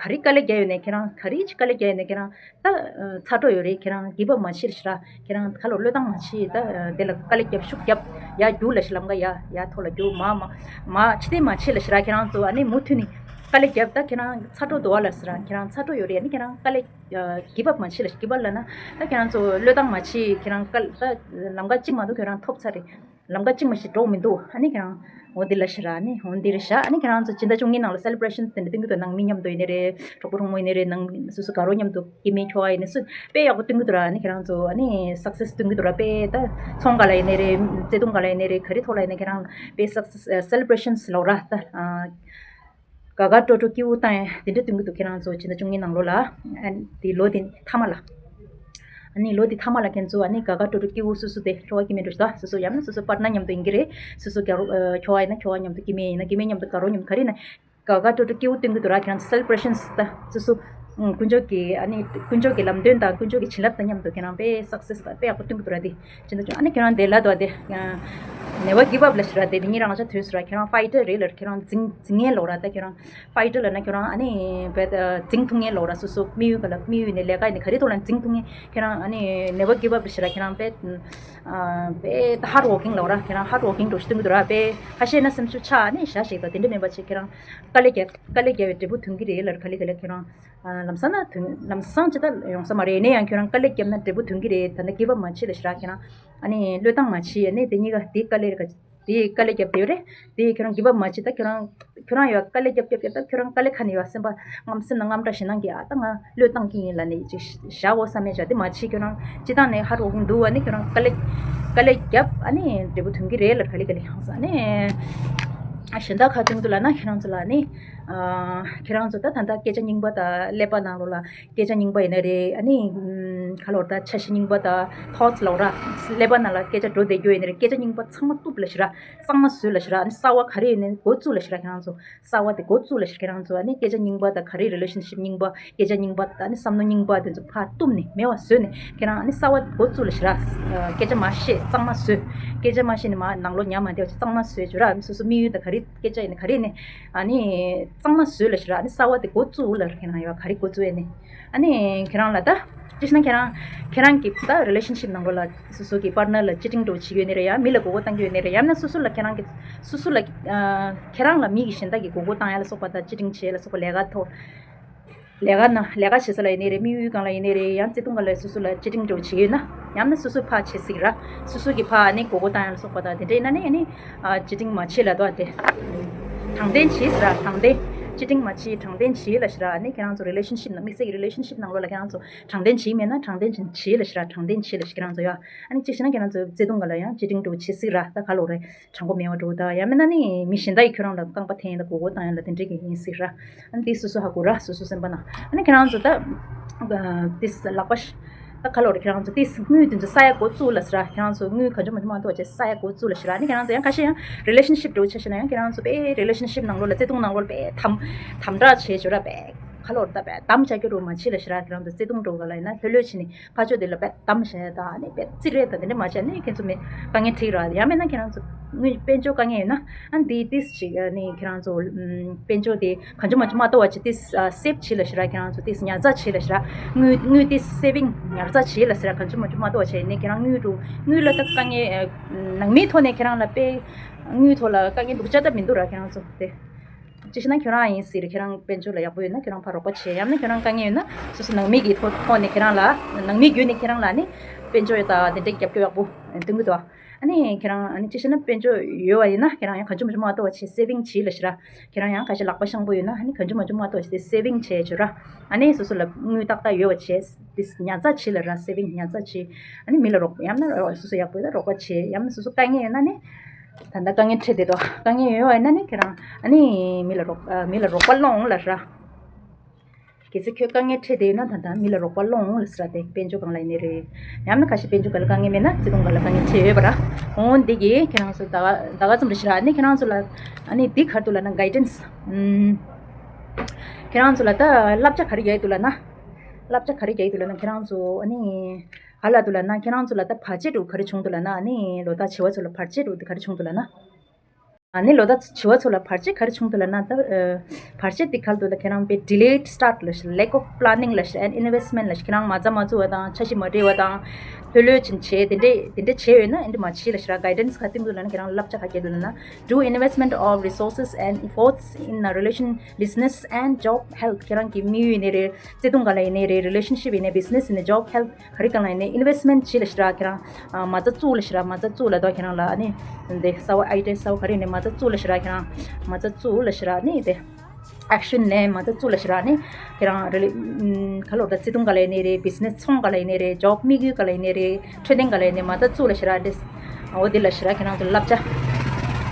རེ་དཀའ་ལས་བརྒྱབ་ཡོད་ནས་ཁྱེད་རང་ག་རེ་ཅིག་དཀའ་ལས་བརྒྱབ་ཡོད་ནས་ཁྱེད་རང་ད་ཚ་དྲོ་ཡོད་རེད། ཁྱེད་རང་གིབ་ཨབ་མ་བྱེད་ལབ་ཤི་ར། ཁྱེད་རང་ཁ་ལོ་བློས་བཏང་མ་བྱེད། ད་དེ་ལ་དཀའ་ལས་རྒྱབ་ཤུགས་རྒྱབ་ཡར་རྒྱུགས་ལབ་ཤི། ལམ་ཀ་ཡར་ཡར་མཐོ་ལ་རྒྱུགས། མ་མ་མ་ཕྱི་བལྟས་མ་བྱེད་ལབ་ཤི་ར། ཁྱེད་རང་ཚོ་ཨ་ནི་མུ་མཐུད་ནས་དཀའ་ལས་རྒྱབ། ད་ཁྱེད་རང་ཚ་དྲོ་འདུག་བ་ལབ་ཤི་ར། ཁྱེད་རང་ཚ་དྲོ་ཡོད་རེད། ཨ་ནི་ཁྱེད་རང་དཀའ་ལས་གིབ་ཨབ་མ་བྱེད་ལབ་ཤི། གིབ་ཨབ་ལབ་ན་ད་ཁྱེད་རང་ཚོ་བློས་བཏང་མ་བྱེད། ཁྱེད་རང་དཀའ་ད་ལམ་ཀ་གཅིག་མ་གཏོགས་ཁྱེད་རང་ཐོབ་ཚར་རེད། ལམ་ཀ་གཅིག་མ་ཞིག་འགྲོ་མི་འདུག་ཨ་ནི་ཁྱེད་རང་འོ་འདི་ལབ་ཤི་ར། ཨ་ནི་འོ་འདི་རེད་ཤག་ཨ་ནི་ཁྱེད་རང་ཚོ་སྤྱི་ཟླ་བཅུ་གཉིས་ནང་ལ་སེ་ལེ་བྷ་རེ་ཤན་དེ་འདྲ་སྟོན་གྱི་འདུག་ནང་མི་མཉམ་དུ་ཡིན་ནའི་རེད། གྲོགས་པོ་གྲོགས་མོ་ཡིན་ནའི་རེད། ནང་སོ་སོ་དགའ་རོགས་མཉམ་དུ་སྐྱེ་དམན་ཁྱོ་ག་ཡིན་ནའི་སུ་དཔེ་ཡག་པོ་སྟོན་གྱི་འདུག་ར། ཨ་ནི་ཁྱེད་རང་ཚོ་ཨ་ནི་སག་སེ་སི་སྟོན་གྱི་འདུག་ར། དཔེ་ད་ཚོང་ཁ་ལ་ཡིན་ནའི་རེད། བརྩེ་དུང་ཁ་ལ་ཡིན་ནའི་རེད། ག་རེ་ཐོག་ལ་ཡིན་ནའི་ཁྱེད་རང་དཔེ་སག་སེ་སི་སེ་ལེ་བྷ་རེ་ཤན་ལབ་ར། ད་ག་ག་སྤྲོ་སྤྲོ་སྐྱིད་པོ་བཏང་ཡ་དེ་འདྲ་སྟོན་གྱི་འདུག་ཁྱེད་རང་ཚོ་སྤྱི་ཟླ་བཅུ་གཉིས་ནང་ལོགས་ལ། ཨ་ནི་དེ་ལོ་དེ་མཐའ་མ་ལ། ཨ་ནི་ལོ་དེ་མཐའ་མ་ལ་ཁྱེད་ཚོ་ཨ་ནི་དགའ་དགའ་སྤྲོ་སྤྲོ་སྐྱིད་པོ་སོ་སོ་དེ་ཁྱོ་ག་སྐྱེ་དམན་འགྲོ་ཤི། ད་སོ་སོ་ཡང་ན་སོ་སོ་པར་ཊ་ནར་མཉམ་དུ་ཡིན་གྱི་རེད། སོ་སོ་དགའ་རོགས་ཨ་ཁྱོ་ག་ཡིན་ན་ཁྱོ་ག་མཉམ་དུ། སྐྱེ་དམན་ཡིན་ན་སྐྱེ་དམན་མཉམ་དུ། དགའ་རོགས་མཉམ་དུ། ག་རེ་ཡིན་ན་དགའ་དགའ་སྤྲོ་སྤྲོ་སྐྱིད་པོ་སྟོན་གྱི་འདུག་ར། ཁྱེད་རང་ཚོ་སེ་ལེ་བྷ་རེ་ཤན་ད་སོ་སོ་ཨུམ་དཀོན་མཆོག་གི་ཨ་ནི་དཀོན་མཆོག་གི་ལམ་སྟོན་དང་དཀོན་མཆོག་གི་བྱིན་རླབས་དང་མཉམ་དུ་ཁྱེད་རང་དཔེ་སག་སེ་སི་དཔེ་ཡག་པོ་སྟོན་གྱི་འདུག་ར། དེ་ཅི་འདྲ་བྱུང་། ཨ་ནི་ཁྱེད་རང་དེ་ལ་དོ་དེ་ནེ་བར་གིབ་ཨབ་ལབ་ཤི་ར། དེ་དེ་ཉིད་རང་ཅག་དུས་སུ་ར་ཁྱེད་རང་ཕའི་ཊར་རེད་ལབ། ཁྱེད་རང་འཛིང་འཛིང་ངེས་ལོག་ར། ད་ཁྱེད་རང་ཕའི་ཊར་ལབ་ན་ཁྱེད་རང་ཨ་ནི་བེད་འཛིང་ཐུབ་ངེས་ལོག་ར། སོ་སོ་དམིགས་ཡུལ་ག་ལ་དམིགས་ཡུལ་ནས་ལས་ཀ་ཡིན་ནས་ག་རེ་ཐོག་ལ་འཛིང་ཐུབ་ངེས། ཁྱེད་རང་ཨ་ནི་ནེ་བར་གིབ་ཨབ་ལབ་ཤི་ར། ཁྱེད་རང་དཔེ་དཔེ་ཧར་ཌི་ཝོར་ཀིང་ལོག་ར། ཁྱེད་རང་ཧར་ཌི་ཝོར་ཀིང་འགྲོ་ཤི་སྟོན་གྱི་འདུག་ར། དཔེ་ཁ་ཤས་ན་སེམས་ཤུགས་ཆག་ནས་བཞག་ཤིག་ད་དེ་འདྲ་མེད་པ་བྱེད། ཁྱེད་རང་དཀའ་ལས་རྒྱབ། དཀའ་ལས་རྒྱབ་པའི་འབྲས་བུ་ཐོན་གྱི་རེད་ལབ། ག་ལེ་ག་ལེ་ཁྱེད་རང་ལམ་སང་ན་དོན་ལམ་སང་ཅི་ལྟར་ཡོང་ས་མ་རེད། ཡིན་ན་ཡང་ཁྱོད་རང་དཀའ་ལས་བརྒྱབ་ན་འབྲས་བུ་ཐོན་གྱི་རེད། ད་ནི་གིབ་ཨབ་མ་བྱེད་ལབ་ཤི་ར། ཁྱེད་རང་ཨ་ནི་བློས་བཏང་མ་བྱེད། ཨ་ནི་དེ་གཉིས་ཀ་དེ་དཀའ་ལས་རེད། དེ་དཀའ་ལས་བརྒྱབ་བསྡད་ཡོད་རེད། དེ་ཁྱོད་རང་གིབ་ཨབ་མ་བྱེད། ད་ཁྱོད་རང་ཁྱོད་རང་ཡང་དཀའ་ལས་བརྒྱབ་བརྒྱབ་བརྒྱབ་ད་ཁྱོད་རང་དཀའ་ལས་ཁ་ནས་ཡོད་སེམས་པ་རྔམ་སེམས་ནང་རྔམ་སྐྲག་ཞེད་སྣང་གིས་ཨ་ད་ང་བློས་བཏང་གི་ཡིན་ལབ་ནས་ཅིག་བཞག་འོ་བསམ་མེད་བྱ། དེ་མ་བྱེད། ཁྱོད་རང་སྤྱི་བཏང་ནས་ཧར་ཌི་ཝོར་ཀིང་འདུག་ཨ་ནི་ཁྱོད་རང་དཀའ་ལས་དཀའ་ལས་བརྒྱབ། ཨ་ནི་འབྲས་བུ་ཐོན་གྱི་རེད་ལབ། ག་ལེ་ག་ལེ་ཧང་སང་ནས་ཨ་གཞན་དག་ཁ་ཐུང་དུ་ལབ་ན་ཁྱེད་རང་ཚོ་ལ་ནི་ཨ་ཁྱེད་རང་ཚོ་ད་ད་ལྟ་སྐད་ཆ་རྙིང་པ་དང་ཀླད་པ་ནང་ལོགས་ལ་སྐད་ཆ་རྙིང་པ་ཡིན་ན་རེད། ཨ་ནི་ཁ་ལོར་ད་འཆར་གཞི་རྙིང་པ་དང་ཐོཊ་སི་ལོག་ར། ཀླད་པ་ནང་ལ་སྐད་ཆ་འགྲོ་བསྡད་རྒྱུ་ཡིན་ན་རེད། སྐད་ཆ་རྙིང་པ་ཚང་མ་གཏུབ་ལབ་ཤི་ར། གཙང་མ་བཟོས་ལབ་ཤི་ར། ཨ་ནི་གསར་བ་ག་རེ་ཡིན་ནའི་འགོ་བཙུགས་ལབ་ཤི་ར། ཁྱེད་རང་ཚོ་གསར་བ་དེ་འགོ་བཙུགས་ལབ་ཤི། ཁྱེད་རང་ཚོ་ཨ་ནི་སྐད་ཆ་རྙིང་པ་དང་ག་རེ་རི་ལེ་ཤན་ཤིབ་རྙིང་པ། སྐད་ཆ་རྙིང་པ་དང་ནི་བསམ་བློ་རྙིང་པ་དེ་ཚོ་ཕར་གཏུབ་ནས་མེད་པ་བཟོས་ནས་ཁྱེད་རང་ནི་གསར་བ་འགོ་བཙུགས་ལབ་ཤི་ར། སྐད་ཆ་མ་བཤད། གཙང་མ་བཟོས། སྐད་ཆ་མ་བཤད་ནས་མ་ནང་ལོགས་ཉར་མ་བསྡད་པ་བྱས་གཙང་མ་བཟོས་བྱུང་ར། སོ་སོ་དམིགས་ཡུལ་དང་ག་རེ་སྐད་ཆ་ཡིན་ན་ག་རེ་ཡིན་ནའི་ཨ་ནི་གཙང་མ་བཟོས་ལབ་ཤི་ར། ཨ་ནི་གསར་བ་དེ་འགོ་བཙུགས་ལབ། ཁྱེད་རང་ཡོད་ག་རེ་འགོ་བཙུགས་ཡིན་ནའི་ཨ་ནི་ཁྱེད་རང་ལ་ད་ཅི་ཞིག་ན་ཁྱེད་རང་ཁྱེད་རང་གི་ད་རི་ལེ་ཤན་ཤིབ་ནང་ལོགས་ལ་སོ་སོ་གི་པར་ཊི་ནར་ལ་ཅི་ཊིང་འདྲ་བོ་བྱེད་ཀྱི་ཡོད་ནའི་རེད། ཡང་མི་ལ་མགོ་སྐོར་བཏང་གི་ཡོད་ནའི་རེད། ཡང་ན་སོ་སོ་ལ་ཁྱེད་རང་གི་སོ་སོ་ལ་ཁྱེད་རང་ལ་མི་གི་གཞན་དག་གི་མགོ་སྐོར་བཏང་ཡ་ལ་སོགས་པ་དང་ཅི་ཊིང་བྱེད་ལ་སོགས་པ་དང་ཅི་ཊིང་བྱེད་ལ་སོགས་པ་ལས་ཀ་ཐོག་ལས་ཀ་ན་ལས་ཀ་བྱེད་ས་ལ་ཡིན་ནའི་རེད། དམིགས་ཡུལ་སྒང་ལ་ཡིན་ནའི་རེད། ཡང་བརྩེ་དུང་སྒང་ལ་སོ་སོ་ལ་ཅི་ཊིང་འདྲ་བོ་བྱེད་ཡོད་ན་ཡང་ན་སོ་སོ་ཕར་བྱེད་སྲིད་ར། སོ་སོ་གི་ཕར་ནི་མགོ་སྐོར་བཏང་ཡ་ལ་སོགས་པ་དང་དེ་འདྲ་ཡིན་ན་ནི་ཨ་ནི་ཅི་ཊིང་མ་བྱེད་ལབ་དོ། ཨ་དེ་དྲང་བདེན་བྱེད་ཟེར་ར། དྲང་བདེན། ཅི་ཊིང་མ་བྱེད། དྲང་བདེན་བྱེད་ལབ་ཤི་ར། ཨ་ནི་ཁྱེད་རང་ཚོ་རི་ལེ་ཤན་ཤིབ་ནང་དམིགས་བསལ་གྱི་རི་ལེ་ཤན་ཤིབ་ནང་ལོགས་ལ་ཁྱེད་རང་ཚོ་དྲང་བདེན་བྱེད་མེད་ན་དྲང་བདེན་བྱེད་ལབ་ཤི་ར། དྲང་བདེན་བྱེད་ལབ་ཤི། ཁྱེད་རང་ཚོ་ཡ་ཨ་ནི་ཅི་ཞིག་ན་ཁྱེད་རང་ཚོ་བརྩེ་དུང་སྒང་ལ་ཡང་ཅི་ཊིང་འདྲ་བོ་བྱེད་སྲིད་ར། ད་ག་ལོག་རེད། དྲང་པོ་མེད་པ་འདྲ་བོ་དང་ཡང་མིན་ན་ནི་མི་གཞན་དག་གིས་ཁྱོད་རང་ལ་རྐང་པ་འཐེན་ཡ་དང་མགོ་སྐོར་བཏང་ཡ་ལ་དེ་འདྲ་གི་ཡིན་སྲིད་ར། ཨ་ནི་དེ་སོ་སོ་ཧ་གོ་ར། སོ་སོ་སེམས་པ་ན། ཨ་ནི་ཁྱེད་རང་ཚོ་ད་དེ་ལག་པ་ཤ་ད་ག་ལོག་རེད། ཁྱེད་རང་ཚོ་དེ་དངུལ་དེ་ཚོ་བསག་ཡ་འགོ་བཙུགས་ལབ་ཟེར་ར། ཁྱེད་རང་ཚོ་དངུལ་གང་བྱུང་མང་བྱུང་མ་གཏོགས་བྱས་བསག་ཡ་འགོ་བཙུགས་ལབ་ཟེར་ར། ཨ་ནི་ཁྱེད་རང་ཚོ་ཡང་ཁ་ཤས་ཡང་རི་ལེ་ཤན་ཤིབ་འདྲ་བོ་ཆ་བཞག་ན་ཡང་ཁྱེད་རང་ཚོ་དཔེ་རི་ལེ་ཤན་ཤིབ་ནང་ལོགས་ལ་བརྩེ་དུང་ནང་ལོགས་ལ་དཔེ་དམ་དམ་དྲག་བྱས་བྱོས་ར། དཔེ་ག་ལོག་རེད། ད་དཔེ་དམ་བཅའ་རྒྱུ་འདྲ་བོ་མ་བྱེད་ལབ་ཟེར་ར། ཁྱེད་རང་ཚོ་བརྩེ་དུང་འདྲ་བོ་ག་ལ་ཡིན་ན་ལྷོད་ལྷོད་བྱས་ནས་ཕར་ཕྱོགས་དེ་ལ་དཔེ་གཏམ་བཤད་ཡ་དང་ཨ་ནི་དཔེ་རྩིས་རེས་དང་དེ་འདྲ་མ་བྱས་ནས་ཁྱེད་ཚོ་མི་དཀའ་ངལ་འཕྲད་ར། ཡང་མིན་ན་ཁྱེད་རང་ཚོ་དངུལ་དཔལ་འབྱོར་དཀའ་ངལ་ཡོད་ན་ཨ་འདི་ཏིས་ཅིག་ཨ་ནི་ཁྱེད་རང་ཚོ་དཔལ་འབྱོར་དེ་གང་བྱུང་མང་བྱུང་མ་གཏོགས་བ་ཅིག་ཏིས་སེབ་བྱེད་ལབ་ཟེར་ར། ཁྱེད་རང་ཚོ་ཏིས་ཉར་ཚགས་བྱེད་ལབ་ཟེར་ར། དངུལ་དངུལ་ཏིས་སེ་བིང་ཉར་ཚགས་བྱེད་ལབ་ཟེར་ར། གང་བྱུང་མང་བྱུང་མ་གཏོགས་བ་བྱས་ནས་ཁྱེད་རང་དངུལ་རུ་དངུལ་ལ་ད་དཀའ་ངལ་ནང་མིའི་ཐོག་ནས་ཁྱེད་རང་ལ་དཔེ་དངུལ་ཐོག་ལ་དཀའ་ངལ་འདུག་ཅག་ད་མི་འདུག་ར། ཁྱེད་རང་ཚོ་དེ། ཅི་ཞིག་ན་ཁྱོད་རང་ཡིན་ཟེར། ཁྱོད་རང་དཔལ་འབྱོར་ལ་ཡག་པོ་ཡོད་ན་ཁྱོད་རང་ཕར་རོགས་པ་བྱེད། ཡང་ན་ཁྱོད་རང་དཀའ་ངལ་ཡོད་ན་སོ་སོ་ནང་མི་གི་ཐོག་ཐོག་ནས་ཁྱོད་རང་ལ་ནང་མི་བརྒྱུད་ནས་ཁྱོད་རང་ལ་ནི་དཔལ་འབྱོར་དང་དེ་འདྲའི་རྒྱབ་སྐྱོར་ཡག་པོ་སྟོན་གི་འདུག་ཨ་ནི་ཁྱོད་རང་ཨ་ནི་ཅི་ཞིག་ན་དཔལ་འབྱོར་ཡོད་པ་ཡིན་ན་ཁྱོད་རང་ཡང་གང་བྱུང་མང་བྱུང་མ་གཏོགས་བྱེད་སེ་བིང་བྱེད་ལ་ཞིག་ར། ཁྱོད་རང་ཡང་ཁ་ཤས་ལག་པ་ཤང་པོ་ཡོད་ན་ཨ་ནི་གང་བྱུང་མང་བྱུང་མ་གཏོགས་བྱེད་སེ་བིང་བྱེད་བྱོས་ར། ཨ་ནི་སོ་སོ་ལ་དངུལ་ཏག་ཏག་ཡོད་པ་བྱེད། དེ་ཉར་ཚགས་བྱེད་ལ་ར། སེ་བིང་ཉར་ཚགས་བྱེད། ཨ་ནི་མི་ལ་རོགས་ཡང་ན་སོ་སོ་ཡག་པོ་ཡོད་ན་རོགས་པ་བྱེད། ཡང་ན་སོ་སོ་དཀའ་ངལ་ཡོད་ན་ནི། ད་ལྟ་དཀའ་ངལ་འཕྲད་བསྡད་དོ། དཀའ་ངལ་ཡོད་པ་ཡིན་ན་ནི་ཁྱེད་རང་ཨ་ནི་མི་ལ་རོགས་ཨ་མི་ལ་རོགས་པ་སློང་ལ་ར། གལ་སྲིད་ཁྱོད་དཀའ་ངལ་འཕྲད་བསྡད་ཡོད་ན་ད་ལྟ་མི་ལ་རོགས་པ་སློང་ལ་ཟེར་ར། དེ་དཔལ་འབྱོར་སྒང་ལ་ཡིན་ནའི་རེད། ཡང་ན་ཁ་ཤས་དཔལ་འབྱོར་སྒང་ལ་དཀའ་ངལ་མེད་ན་བརྩེ་དུང་སྒང་ལ་དཀའ་ངལ་འཕྲད་ཡོད་པ་ར། འོ་འདི་གིས་ཁྱེད་རང་ཚོ་ད་ག་ད་ག་ཙམ་རེད་ཤི་ར། ཨ་ནི་ཁྱེད་རང་ཚོ་ལ་ཨ་ནི་འདི་ག་རེ་འདུག་ལབ་ན་གའི་ཌེན་སི། ཁྱེད་རང་ཚོ་ལ་ད་བསླབ་བྱ་ག་རེ་རྒྱག་གི་འདུག་ལབ་ན། བསླབ་བྱ་ག་རེ་རྒྱག་གི་འདུག་ལབ་ན་ཁྱེད་རང་ཚོ་ཨ་ནི་ག་ལབ་འདུག་ལབ་ན་ཁྱེད་རང་ཚོ་ལ་ད་བར་ཆད་འདྲ་བོ་ག་རེ་བྱུང་འདུག་ལབ་ན། ཨ་ནི་ལོ་ཟླ་བྱི་བ་ཚོ་ལ་བར་ཆད་འདྲ་བོ་དེ་ག་རེ་བྱུང་འདུག་ལབ་ན། ཨ་ནི་ལོ་ཟླ་བྱི་བ་ཚོ་ལ་བར་ཆད་ག་རེ་བྱུང་འདུག་ལབ་ན་ད་ཨ་བར་ཆད་དེ་ག་རེ་འདུག་ལབ། ཁྱེད་རང་པའི་delayed start ལབ་ཤག lack of planning ལབ་ཤག and investment ལབ་ཤག་ཁྱེད་རང་མ་རྩ་མ་བཙུགས་པ་དང་འཆར་གཞི་མ་བྲིས་པ་དང་ལྷོད་ལྷོད་ཅིག་བྱས་དེ་འདྲས་དེ་འདྲས་བྱས་ཡོད་ན་ཨ་འདྲས་མ་བྱེད་ལབ་ཤག་གའི་ཌེན་སི་ག་རེ་སྟོན་གྱི་འདུག་ལབ་ན་ཁྱེད་རང་བསླབ་བྱ་ག་རེ་རྒྱག་གི་འདུག་ལབ་ན། Do investment of resources and efforts in a relation, business and job health. ཁྱེད་རང་གི་དམིགས་ཡུལ་ཡིན་ནའི་རེད། བརྩེ་དུང་སྒང་ལ་ཡིན་ནའི་རེད། རི་ལེ་ཤན་ཤིབ་ཡིན་ནའི་བི་ཛི་ནེ་སི་ཡིན་ནའི་ཇོབ་ཧེལ་ཐི་ག་རེ་སྒང་ལ་ཡིན་ནའི་ཨིན་ཝེ་སི་ཊི་མེན་ཊི་བྱེད་ལ་ཤི་ར། ཁྱེད་རང་ཨ་མ་རྩ་བཙུགས་ལ་ཤི་ར། མ་རྩ་བཙུགས་ལ་དོ་ཁྱེད་རང་ལ་ཨ་ནི་འདི་གསར་པ་ཨའི་ཌི་ཡ་གསར་པ་ག་རེ་ཡིན་ནའི་མ་རྩ་བཙུགས་ལ་ཤི་ར། ཁྱེད་རང་མ་རྩ་བཙུགས་ལ་ཤི་ར། ཨ་ནི་དེ་ཨེག་ཤན་ལེན། མ་རྩ་བཙུགས་ལ་ཤི་ར། ཨ་ནི་ཁྱེད་རང་རི་ལེ་ཨམ་ག་ལོར་ད་བརྩེ་དུང་སྒང་ལ་ཡིན་ནའི་རེད། བི་ཛི་ནེ་སི་ཚོང་སྒང་ལ་ཡིན་ནའི་རེད། ཇོབ་དམིགས་ཡུལ་སྒང་ལ་ཡིན་ནའི་རེད། འཕྲོད་བསྟེན་སྒང་ལ་ཡིན་ནའི་མ་རྩ་བཙུགས་ལ་ཤི་ར། འདི་འོ་འདི་ལ་ཤི་ར་ཁྱེད་རང་ཚོ་བསླབ་བྱ།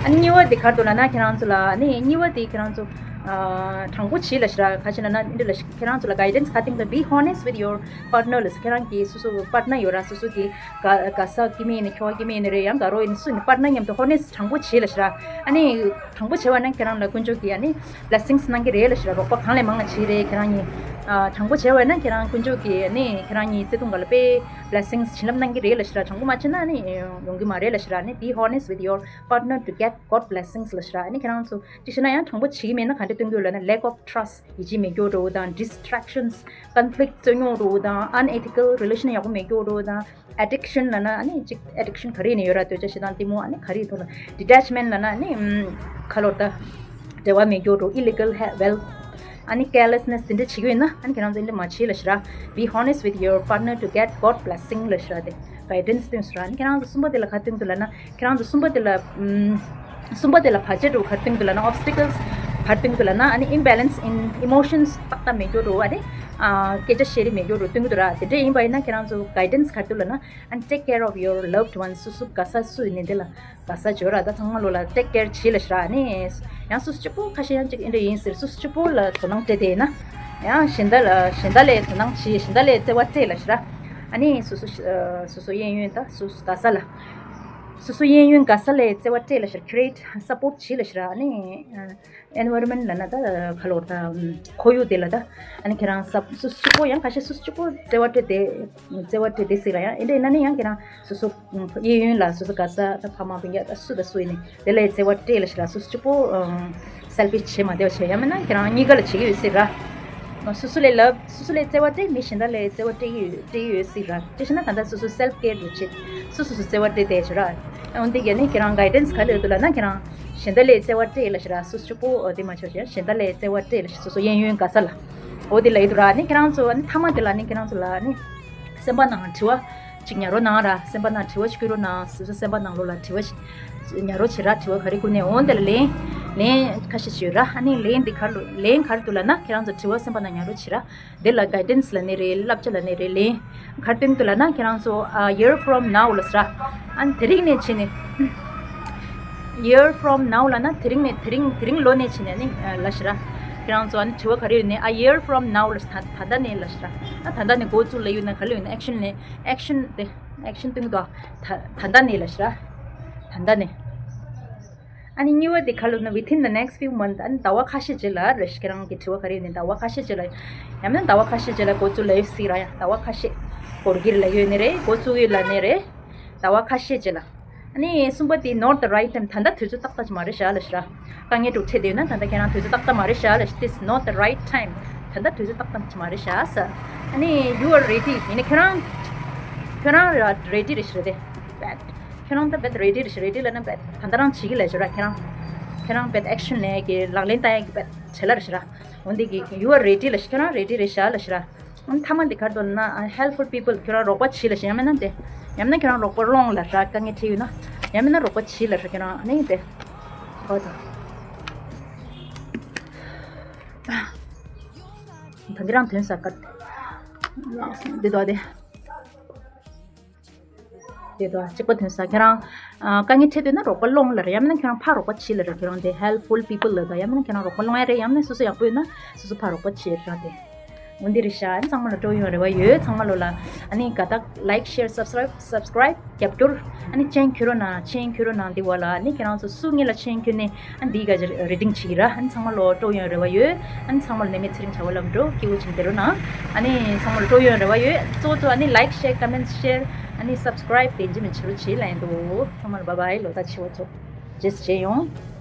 ཨ་ནི་གཉིས་པ་འདི་ག་རེ་འདུག་ལབ་ན་ཁྱེད་རང་ཚོ་ལ་ཨ་ནི་གཉིས་པ་འདི་ཁྱེད་རང་ཚོ་ཨ་དྲང་པོ་བྱེད་ལ་ཤི་ར། ག་ཅི་ལབ་ན་འདི་ལ་ཤི་ཁྱེད་རང་ཚོ་ལ་གའི་ཌེན་སི་ག་སྟེང་དུ། Be honest with your partner ལ། ཁྱེད་རང་གི་སོ་སོ་པར་ཊི་ནར་ཡོད་ར། སོ་སོ་གི་ག་ག་ས་སྐྱེ་དམན་ཡིན་ནའི་ཁྱོ་ག་སྐྱེ་དམན་ཡིན་ནའི་རེད། ཡང་དགའ་རོགས་ཡིན་ནའི་སུ་ཡིན་ནའི་པར་ཊི་ནར་མཉམ་དུ་ཧོ་ནེ་སི་ཊི་དྲང་པོ་བྱེད་ལ་ཤི་ར། ཨ་ནི་དྲང་པོ་བྱེད་པ་ན་ཁྱེད་རང་ལ་དཀོན་མཆོག་གིས་ཨ་ནི་བི་ལེ་སིང་སི་གནང་གི་རེད་ལ་ཤི་ར། རོགས་པ་གང་ལས་མང་ལ་བྱེད་རེད། ཁྱེད་རང་གཉིས་ཨ་དྲང་པོ་བྱེད་པ་ན་ཁྱེད་རང་དཀོན་མཆོག་གིས་ཨ་ནི་ཁྱེད་རང་གཉིས་བརྩེ་དུང་སྒང་ལ་དཔེ་བི་ལེ་སིང་སི་བྱིན་རླབས་གནང་གི་རེད་ལ་ཤི་ར། དྲང་པོ་མ་བྱེད་ན་ཨ་ནི་ཡོང་གི་མ་རེད་ལ་ཤི་ར། ཨ་ནི་be honest with your partner to get God blessings ལ་ཤི་ར། ཨ་ནི་ཁྱེད་རང་ཚོ་ཅི་ཤི་ན་ཡང་དྲང་པོ་བྱེད་ཀྱི་མེད་ན་ག་འདྲ་སྟོན་གྱི་ཡོད་ལབ་ན་lack of trust ཡིད་ཆེས་མེད་རྒྱུ་འདྲ་བོ་དང་། distractions conflict རྩོད་རྙོག་འདྲ་བོ་དང་། unethical relation ཡག་པོ་མེད་རྒྱུ་འདྲ་བོ་དང་། addiction ལབ་ན་ཨ་ནི་གཅིག་addiction ག་རེ་ཡིན་ནའི་ཡོད་ར། འདོད་ཆགས་ཞེ་སྡང་གཏི་མུག་ཨ་ནི་ག་རེ་ཡིན་ཐོག་ལ་detachment ལབ་ན་ཨ་ནི་ཨམ་ག་ལོར་ད་འབྲེལ་བ་མེད་རྒྱུ་འདྲ་བོ། illegal wealth ཨ་ནི་carelessness དེ་འདྲ་བྱེད་ཀྱི་ཡོད་ན་ཨ་ནི་ཁྱེད་རང་ཚོ་འདི་འདྲ་མ་བྱེད་ལ་ཤི་ར། Be honest with your partner to get God blessing ལ་ཤི་ར། དེ་གའི་ཌེན་སི་སྟོན་ཤི་ར། ཨ་ནི་ཁྱེད་རང་ཚོ་གསུམ་པ་དེ་ལ་ག་སྟོན་འདུག་ལབ་ན་ཁྱེད་རང་ཚོ་གསུམ་པ་དེ་ལ་ཨམ། གསུམ་པ་དེ་ལ་བར་ཆད་འདྲ་བོ་ག་རེ་སྟོན་གྱི་འདུག་ལབ་ན། obstacles ག་རེ་སྟོན་གྱི་འདུག་ལབ་ན་ཨ་ནི་imbalance in emotions ཏག་ཏག་མེད་རྒྱུ་འདྲ་བོ། ཨ་ནི་ཨ་སྐད་ཆ་བཤད་རེས་མེད་རྒྱུ་འདྲ་བོ་སྟོན་གྱི་འདུག་ར། དེ་འདྲ་ཡིན་པ་ཡིན་ན་ཁྱེད་རང་ཚོ་གའི་ཌེན་སི་ག་རེ་འདུག་ལབ་ན་ཨ་ནི་take care of your loved ones སོ་སོ་ག་ས་སུ་ཡིན་ནའི་དེ་ལ་ག་ས་བྱོས་ར། ད་ཚང་མ་ལོ་ལ་take care བྱེད་ལ་ཤི་ར། ཨ་ནི་ཡང་སོ་སོ་གཅིག་པོ་ཁ་ཤས་ཡང་གཅིག་འདྲ་ཡིན་ཟེར། སོ་སོ་གཅིག་པོ་ལ་དོ་སྣང་སྤྲད་དེ་ཡིན་ན་ཡང་གཞན་དག་ལ་གཞན་དག་ལ་དོ་སྣང་བྱེད། གཞན་དག་ལ་བརྩེ་བ་སྤྲད་ལ་ཤི་ར། ཨ་ནི་སོ་སོ་སོ་སོ་གཡས་གཡོན་ད་སོ་སོ་ག་ས་ལ་སོ་སོ་གཡས་གཡོན་ག་ས་ལ་བརྩེ་བ་སྤྲད་ལ་ཤི་ར། create support བྱེད་ལ་ཤི་ར། ཨ་ནི་environment ལབ་ན་ད་ག་ལོར་ད་ཁོར་ཡུག་དེ་ལ་ད་ཨ་ནི་ཁྱེད་རང་ས་སོ་སོ་གཅིག་པོ་ཡང་ཁ་ཤས་སོ་སོ་གཅིག་པོ་བརྩེ་བ་སྤྲད་དེ་བརྩེ་བ་སྤྲད་དེ་སྲིད་ལ་ཡང་ཨེ་འདྲ་ཡིན་ན་ནི་ཡང་ཁྱེད་རང་སོ་སོ་གཡས་གཡོན་ལ་སོ་སོ་ག་ས་ད་ཕ་མ་སྤུན་ཀྱག་ད་སུ་ད་སུ་ཡིན་ནི་དེ་ལ་བརྩེ་བ་སྤྲད་ལ་ཤི་ར། སོ་སོ་གཅིག་པོ་selfish བྱེད་མ་བདེ་བ་བྱེད་ཡང་མིན་ན་ཁྱེད་རང་གཉིས་ཀ་ལ་བྱེད་ཀྱི་ཡོད་སྲིད་ར། སོ་སོ་ལ་love སོ་སོ་ལ་བརྩེ་བ་སྤྲད་མི་གཞན་དག་ལ་བརྩེ་བ་སྤྲད་ཀྱི་ཡོད་སྤྲད་ཀྱི་ཡོད་སྲིད་ར། དེ་བྱས་ན་ད་ལྟ་སོ་སོ་self care འདྲ་བྱེད། སོ་སོ་སོ་བརྩེ་བ་སྤྲད་དེ་བྱོས་ར། འོན་ཏེ་ག་ནི་ཁྱེད་རང་guidance ག་ལ་ཡོད་དུ་ལབ་ན་ཁྱེད་རང་གཞན་དག་ལ་བརྩེ་བ་སྤྲད་ལ་ཤི་ར། སོ་སོ་གཅིག་པོ་འོ་དེ་མ་ཆོག་ཤི་གཞན་དག་ལ་བརྩེ་བ་སྤྲད་ལ་ཤི། སོ་སོ་གཡས་གཡོན་ག་ས་ལ་འོ་དེ་ལ་ཡོད་དུ་ར། ནི་ཁྱེད་རང་ཚོ་ཨ་ནི་མཐའ་མ་དེ་ལ་ནི་ཁྱེད་རང་ཚོ་ལ་ནི་སེམས་པ་ནང་དྲི་བ་ཅིག་ཉར་རོགས་གནང་ར། སེམས་པ་ནང་དྲི་བ་ཅིག་བསྐུར་རོགས་གནང་། སོ་སོ་སེམས་པ་ནང་ལོགས་ལ་དྲི་བ་ཅིག་ཉར་རོགས་བྱེད་ར། དྲི་བ་ག་རེ་བསྐུར་ནས་འོང་དེ་ལ་ལན་ལན་ཁ་ཤས་ཅིག་ཡོད་ར། ཨ་ནི་ལན་འདི་ག་རེ་ལན་ག་རེ་འདུག་ལབ་ན་ཁྱེད་རང་ཚོ་དྲི་བ་སེམས་པ་ནང་ཉར་རོགས་བྱེད་ར། དེ་ལ་guidance ལབ་ནི་རེད། བསླབ་བྱ་ལབ་ནི་རེད། ལན་ག་རེ་སྟོན་གྱི་འདུག་ལབ་ན་ཁྱེད་རང་ཚོ་a year from now ལབ་ཟེར་ར། ཨ་ནི་དེ་རིང་ནས་བྱས་ནས་year from now ལབ་ན་དེ་རིང་ནས་དེ་རིང་དེ་རིང་ལོ་ནས་བྱས་ནས་ནི་ལབ་ཟེར་ར། ཁྱེད་རང་ཚོ་ཨ་ནི་དྲི་བ་ག་རེ་ཡོད་ནས་a year from now ལབ་ཟེར། ད་ད་ལྟ་ནས་ལབ་ཟེར་ར། ཨ་ད་ལྟ་ནས་འགོ་བཙུགས་ལབ་ཡོད་ན་ག་ལབ་ཡོད་ན་action ལེན་action དེ་action སྟོན་གྱི་འདུག་ད་ད་ལྟ་ནས་ལབ་ཟེར་ར། ད་ལྟ་ནས། ཨ་ནི་གཉིས་པ་དེ་ག་ལབ་ན་within the next few months ཨ་ནི་ཟླ་བ་ཁ་ཤས་རྗེས་ལ་རེད། ཁྱེད་རང་གི་དྲི་བ་ག་རེ་ཡོད་ནི་ཟླ་བ་ཁ་ཤས་རྗེས་ལ་ཡང་མིན་ཟླ་བ་ཁ་ཤས་རྗེས་ལ་འགོ་བཙུགས་ལབ་ཡོད་སྲིད་ར། ཡང་ཟླ་བ་ཁ་ཤས་འགོར་གྱི་རེད་ལབ་ཡོད་ནི་རེད། འགོ་བཙུགས་ཡོད་ལབ་ནི་རེད། ཟླ་བ་ཁ་ཤས་རྗེས་ལ་ཨ་ནི་གསུམ་པ་དེ་not the right time ད་ལྟ་དུས་ཚོད་ཏག་ཏག་ཅིག་མ་རེད་ཤག་ལབ་ཤག་དཀའ་ངལ་འདྲ་བོ་འཕྲད་བསྡད་ཡོད་ན་ད་ལྟ་ཁྱེད་རང་དུས་ཚོད་ཏག་ཏག་མ་རེད་ཤག་ལབ་ཤག this not the right time ད་ལྟ་དུས་ཚོད་ཏག་ཏག་ཅིག་མ་རེད་ཤག་ཟེར། ཨ་ནི་you are ready ཡིན་ན་ཁྱེད་རང་ཁྱེད་རང་ready རེད་ཤག་རེད་དེ། ཁྱོད་རང་ད་བེད་རེ་ཌི་རེད་ཤག་རེ་ཌི་ལབ་ན་བེད་ད་ལྟ་རང་བྱེད་ཀྱི་ལབ་ཤག་ར། ཁྱེད་རང་ ཁྱེད་རང་བེད་ཨེག་ཤན་ལེན་ཡ་གི་ལག་ལེན་བསྟར་ཡ་གི་བེད་བྱེད་ལ་རེད་ཤི་ར། འོན་ཏེ་གི་you are ready ལ་ཤི་ཁྱེད་རང་རེ་ཌི་རེད་ཤ་ལ་ཤི་ར། འོན་ཐ་མ་འདི་གར་དོ་ན་helpful people ཁྱེད་རང་རོགས་པ་བྱེད་ལ་ཤི་ཡང་མིན་ན་དེ། ཡང་མིན་ན་ཁྱེད་རང་རོགས་པ་སློང་ལ་ཤ་དཀའ་ངལ་འཕྲད་ཡོད་ན། ཡང་མིན་ན་རོགས་པ་བྱེད་ལ་ཤ་ཁྱེད་རང་ཨ་ནི་དེ། ཧོ་ད། ད་འདི་རང་ཐོན་ས་ཀ། འདི་དོ་དེ། དེ་དོ་གཅིག་པ་ཐོན་ས་ཁྱེད་རང་། ཨ་དཀའ་ངལ་འཕྲད་འདོད་ན་རོགས་པ་སློང་ལ་རེད། ཡང་མིན་ན་ཁྱེད་རང་ཕར་རོགས་པ་བྱེད་ལ་རེད། ཁྱེད་རང་དེ་helpful people ལ་དང་ཡང་མིན་ན་ཁྱེད་རང་རོགས་པ་སློང་ཡ་རེད། ཡང་མིན་ན་སོ་སོ་ཡག་པོ་ཡོད་ན་སོ་སོ་ཕར་རོགས་པ་བྱེད་ར་དེ། འོན་ཏེ་རེད་ཤ་ཨ་ནི་ཚང་མ་ལ་སྤྲོ་ཡོང་རེ་བ་ཡོད། ཚང་མ་ལོ་ལ་ཨ་ནི་དགའ་རྟགས་like share subscribe subscribe རྒྱབ་སྐྱོར་ཨ་ནི་མཆན་འཁྱེར་རོགས་གནང་། མཆན་འཁྱེར་རོགས་གནང་དེ་བ་ལ་ཨ་ནི་ཁྱེད་རང་ཚོ་སུ་ངེད་ལ་མཆན་འཁྱེར་ནས་ཨ་ནི་འདི་ག་རེ་ཌིང་བྱེད་ཀྱི་ར། ཨ་ནི་ཚང་མ་ལོ་སྤྲོ་ཡོང་རེ་བ་ཡོད། ཨ་ནི་ཚང་མ་ལོ་ནད་མེད་ཚེ་རིང་བྱ་བ་ལམ་འགྲོ་སྐྱིད་པོ་བྱུང་བསྡད་རོགས་གནང་། ཨ་ནི་ཚང་མ་ལ་སྤྲོ་ཡོང་རེ་བ་ཡོད། གཙོ་བོ་གཙོ་ཨ་ནི་like share comment share ཨ་ནི་subscribe དེ་འཇི་མི་བྱེད་རོགས་བྱེད་ལ་ཡིན་འདུག་ཚང་མ་ལ་bye bye ལོ་ད་ཆེ་བ་ཚོ་རྗེས་སུ་མཇལ་ཡོང་།